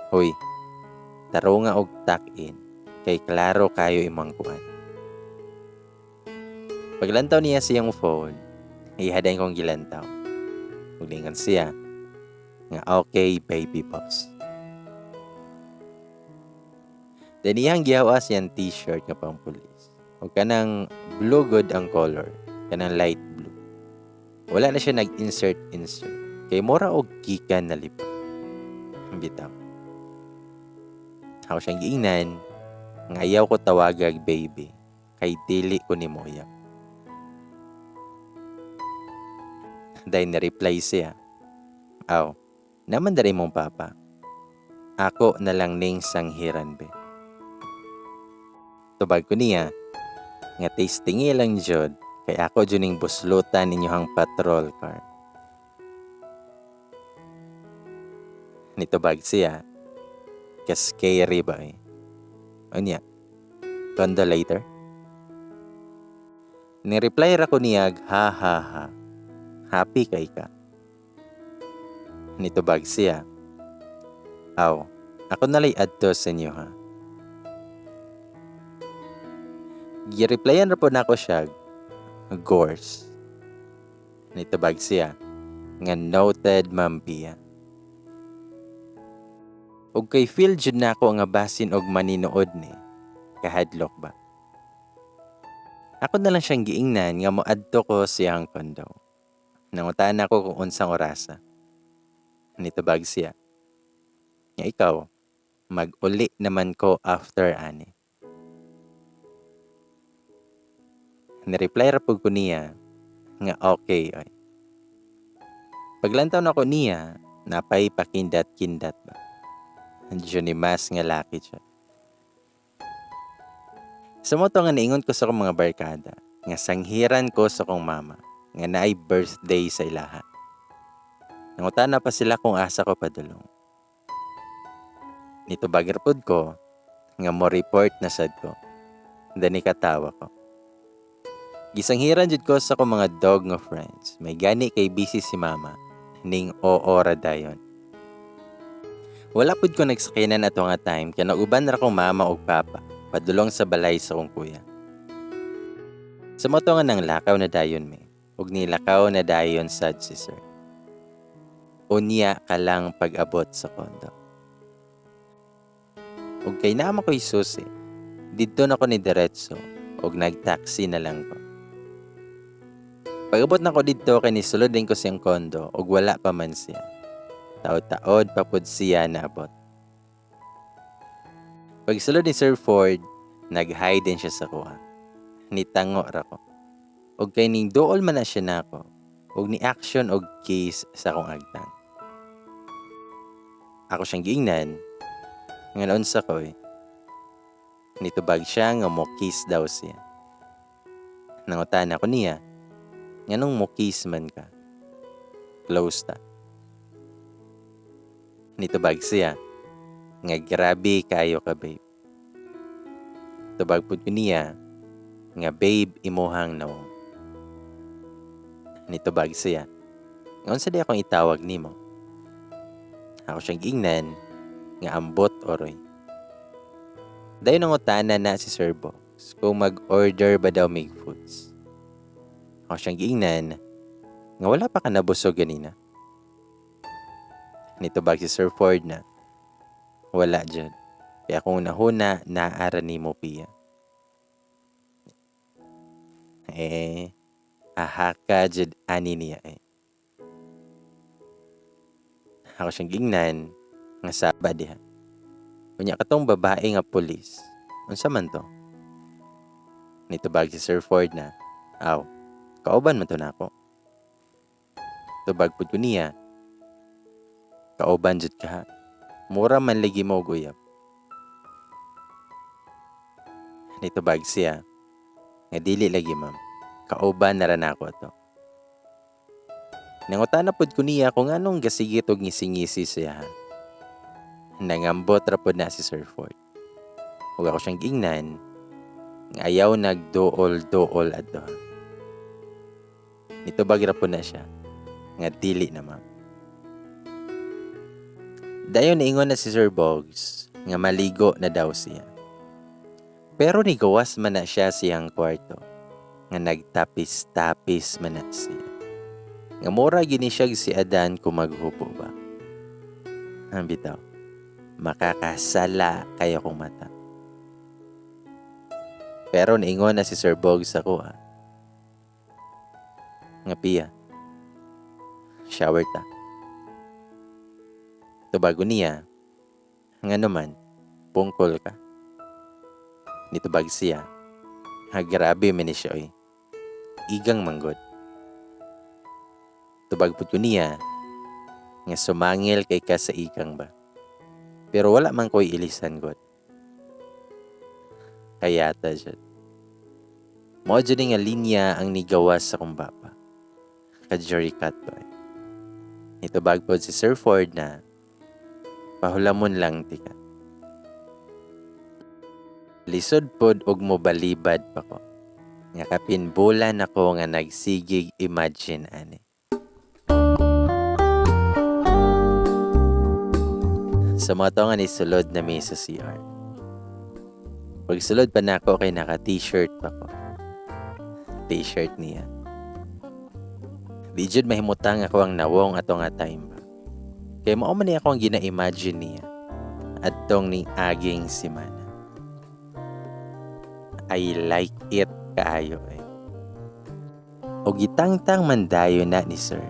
Hoy, taro nga og tuck-in kay klaro kayo imong kuan. Paglantaw niya siyang phone, ihadain kong gilantaw. Ug lingon siya nga okay baby boss. Then iyang gihawas siyang t-shirt nga pang pulis. O kanang blue good ang color, kanang light blue. Wala na siya nag-insert insert. Kay mura og gikan na lipa. Bitaw. Ako siyang giingnan nga ayaw ko tawagag baby kay dili ko ni moyap. Dahil na-reply siya, aw, naman dari mong papa. Ako na lang ning sanghiran be. Tubag ko niya, nga tastingi lang jud kay ako jud ning buslutan ninyohang patrol car. Nitubag siya, ka-scary ba eh. Unya, kondo later? Ni-reply ra ko niyag, ha ha ha. Happy kay ka. Nitubag siya, aw, ako nalay adto sa inyo ha. Gi-replyan ra po nako siya, gores. Nitubag siya, nga noted Ma'am Pia. Og kay feel jud nako nga basin og maninood ni, kahadlok ba. Ako na lang siyang giingnan nga moadto ko siyang kondo. Nangutaan ako kung unsang orasa. Nitubag siya, nga ikaw, mag-uli naman ko after ani. Ni-reply ra pud ko niya nga okay oy. Paglantaw nako niya, napay pakindat-kindat ba. Johnny Mas nga laki siya. Sa mo to nga niingon ko sa akong mga barkada, nga sanghiran ko sa akong mama, nga naay birthday sa ilaha. Nangutana pa sila kung asa ko padulong. Nitubag ra pud ko, nga mo report na sad ko. Dani katawa ko. Gisanghiran jud ko sa akong mga dog nga friends. May gani kay busy si mama ning oo ra dayon. Wala pud ko nagsakyanan ato nga time kay nauban ra kong mama ug papa padulong sa balay sa akong kuya. Sa mao to nga nanglakaw na dayon mi ug nilakaw na dayon sad si sir. Unya ka lang pag-abot sa kondo. Ug kay naa man ko'y susi, didto na ko ni diretso ug nagtaxi na lang ko. Pag-abot nako didto kay nisulod din ko siyang kondo ug wala pa man siya. Taod-taod pa pud siya naabot. Pagsulod ni Sir Ford, nag-hi din siya sa kuha. Nitango ra ko. Og kay ning duol man na siya nako, og ni action og kiss sa akong agtang. Ako siyang giingnan, nga naunsa ko eh. Nitubag siya nga mo kiss daw siya. Nangutana ko niya, nganong mo kiss man ka? Close ta. Nitubag siya, nga grabe kayo ka, babe. Tubag pud ko niya, nga babe imuhang nawong. Nitubag siya, nga unsa di akong itawag nimo? Ako siyang giingnan, nga ambot oroy. Dayon nangutana na si Sir Bogs kung mag-order ba daw mig foods. Ako siyang giingnan, nga wala pa ka nabusog ganina. Nitubag si Sir Ford na, wala dyan. Kaya kung nahuna, naara ni mo piya. Ahaka jud ani niya eh. Ako siyang giingnan, nga saba diha. Unya katong babae nga pulis, unsa man to? Nitubag si Sir Ford na, aw, kauban man to nako. Tubag pud ko niya, kauban jud ka ha. Mura man lagi mo og uyab. Nitubag siya, nga dili lagi ma'am, kauban na ra nako to. Nangutana pud ko niya kung anong gasigit og ngisi-ngisi siya ha. Nangambot ra pud na si Sir Ford. Ug ako siyang giingnan, nga ayaw nagduol-duol adto ha. Nitubag ra pud na siya, nga dili na ma'am. Dayon niingon na si Sir Bogs nga maligo na daw siya. Pero nigawas man na siya siyang kwarto, nga nagtapis-tapis man na siya. Nga mura gini siya si Adan kung maghubo ba. Ang bitaw, makakasala kayo kong mata. Pero niingon na si Sir Bogs ako ha. Nga piya, shower ta. Tubago niya, nga naman, bungkol ka. Nitubag siya, ha grabe man ni siya oy. Igang manggod. Tubag pud ko niya, nga sumangil kay ka sa igang ba. Pero wala man ko'y ilisan god. Kaya ta jud. Mao jud nga linya ang nigawas sa akong baba. Ka-jury cut ba. Nitubag pod si Sir Ford na pahulamon lang tika. Lisod pod og mobalibad pa ko. Nga kapinbulan ako nga nagsigig imagine ani. Sa mga to nga nisulod na mi sa CR. Pagsulod pa nako kay naka t-shirt pa ko. T-shirt niya. Di jud mahimutang ako ang nawong ato nga time ba. Kay mao man ni ako ang gina-imagine niya adtong ning aging semana. I like it kaayo eh. Og gitangtang man dayon na ni sir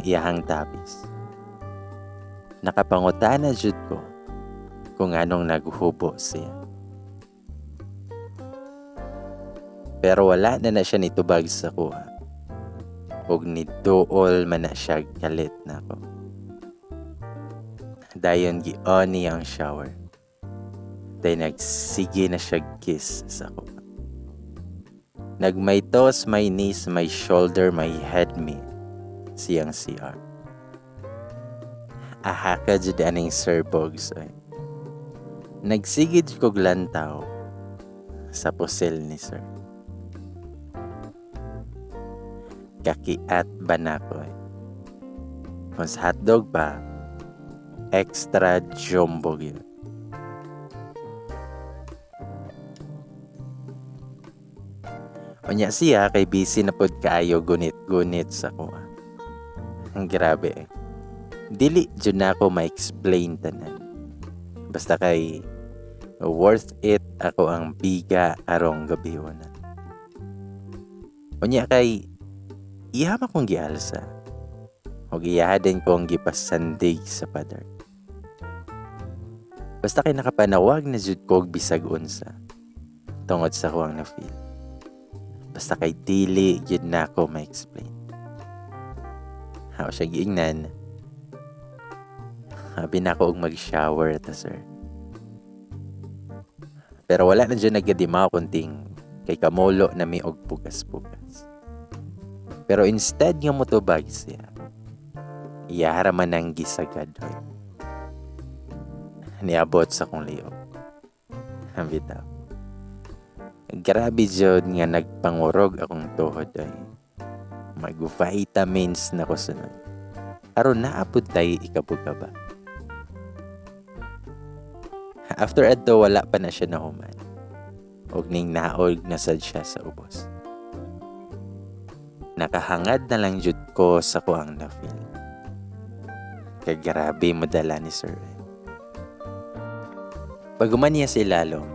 iyahang tapis. Nakapangutana jud ko kung anong naghubo siya. Pero wala na na siya nitubag sa kuha. Og niduol man na siya galit na ako. Dayon gi-on niya ang shower. Dayon nagsige na siya kiss sa kuha. Nagmay toes, my knees, my shoulder, my head me. Siyang CR. Aha ka jud aning Sir Bogs ay. Nagsigid kog lantaw sa pusil ni sir. Kakiat ba nako eh. Kung sa hotdog ba, extra jumbo gyud. Unya siya kay busy na pod kaayo gunit-gunit sa kuha. Ang grabe eh. Dili jud na ako ma-explain tanan. Basta kay worth it ako ang biga karong gabi una. Unya kay iya man kong gialsa. Og iya din kong gipasandig sa pader. Basta kay nakapanawag na jud ko og bisag unsa tungod sa kuang na-feel. Basta kay dili jud na ako ma-explain. Ako siya giingnan. Habi na ako og mag-shower ta, sir. Pero wala na dyan nagkadimaw kunting kay kamulo na mi og pugas-pugas. Pero instead nga motubag siya, iyara man ang gisagad hoy. Niabot sa kong liog. Ang bitaw. Grabe jud nga nagpangurog akong tuhod ay. Mag-vitamins na ko sunod. Aron naapod tayo ikabuga ba. After adto wala pa na siya nahuman. Og ning naog na sad siya sa ubos. Nakahangad na lang jud ko sa kuang na-feel. Kay grabe mo dala ni sir. Pag-human niya sa ilalom,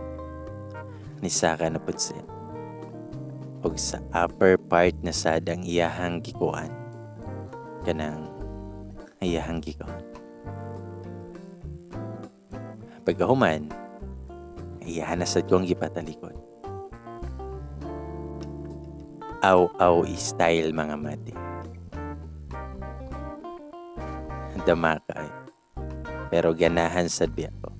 nisaka na pud siya. Og sa upper part na sad ang iyahang gikuan. Kanang iyahang gikuan. Pagkahuman, iyahan na sad kong gipatalikod. Aw-aw style mga mati. Dama ka ay. Pero ganahan sad biya ko.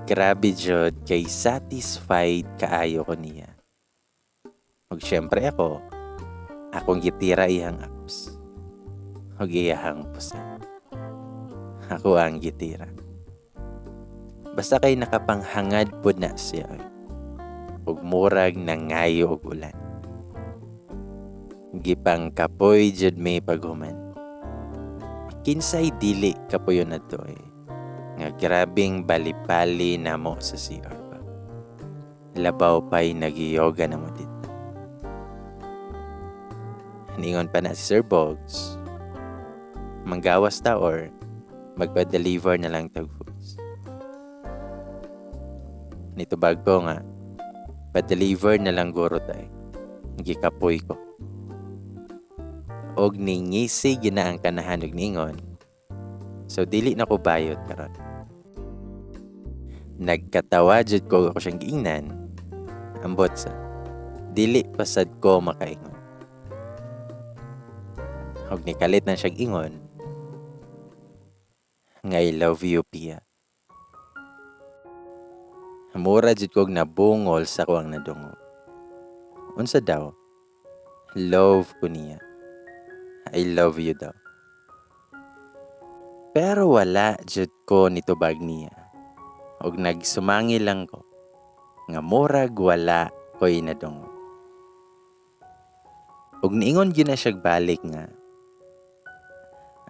Grabe jud kay satisfied kaayo ko niya. Og syempre ako, akong gitira iyang apps. Og iyahang pusa. Ako ang gitira. Basta kay nakapanghangad pod na siya. Og murag nangayo og ulan. Gipangkapoy jud may paghuman. Kinsay dili kapoyon adto eh. Nga grabing bali-bali namo sa CR ba. Labaw pa'y nagiyoga na mo dito. Ningon pa na si Sir Bogs, manggawas ta or magpa-deliver na lang tag foods. Nitubag ko nga, pa-deliver na lang guro tay. Gikapoy ko. Og ningisi ginaang kanahan og ningon. So dili na ko bayot karon. Nagkatawa jud ko ako siyang giingnan. Ambot sa dili pasad ko makaingon. Og nikalit na siyang ingon nga I love you, Pia. Mura jud kog nabungol sa kuang nadungog. Unsa daw? Love ko niya. I love you daw. Pero wala jud ko nitubag niya. Og nagsumangi lang ko nga murag wala ko'y nadungog. Og niingon gyud na siyag balik nga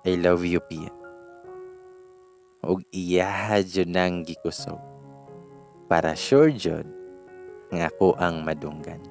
I love you, Pia. Og iyaha jud nang gikusog. Para sure jud nga ako ang madunggan.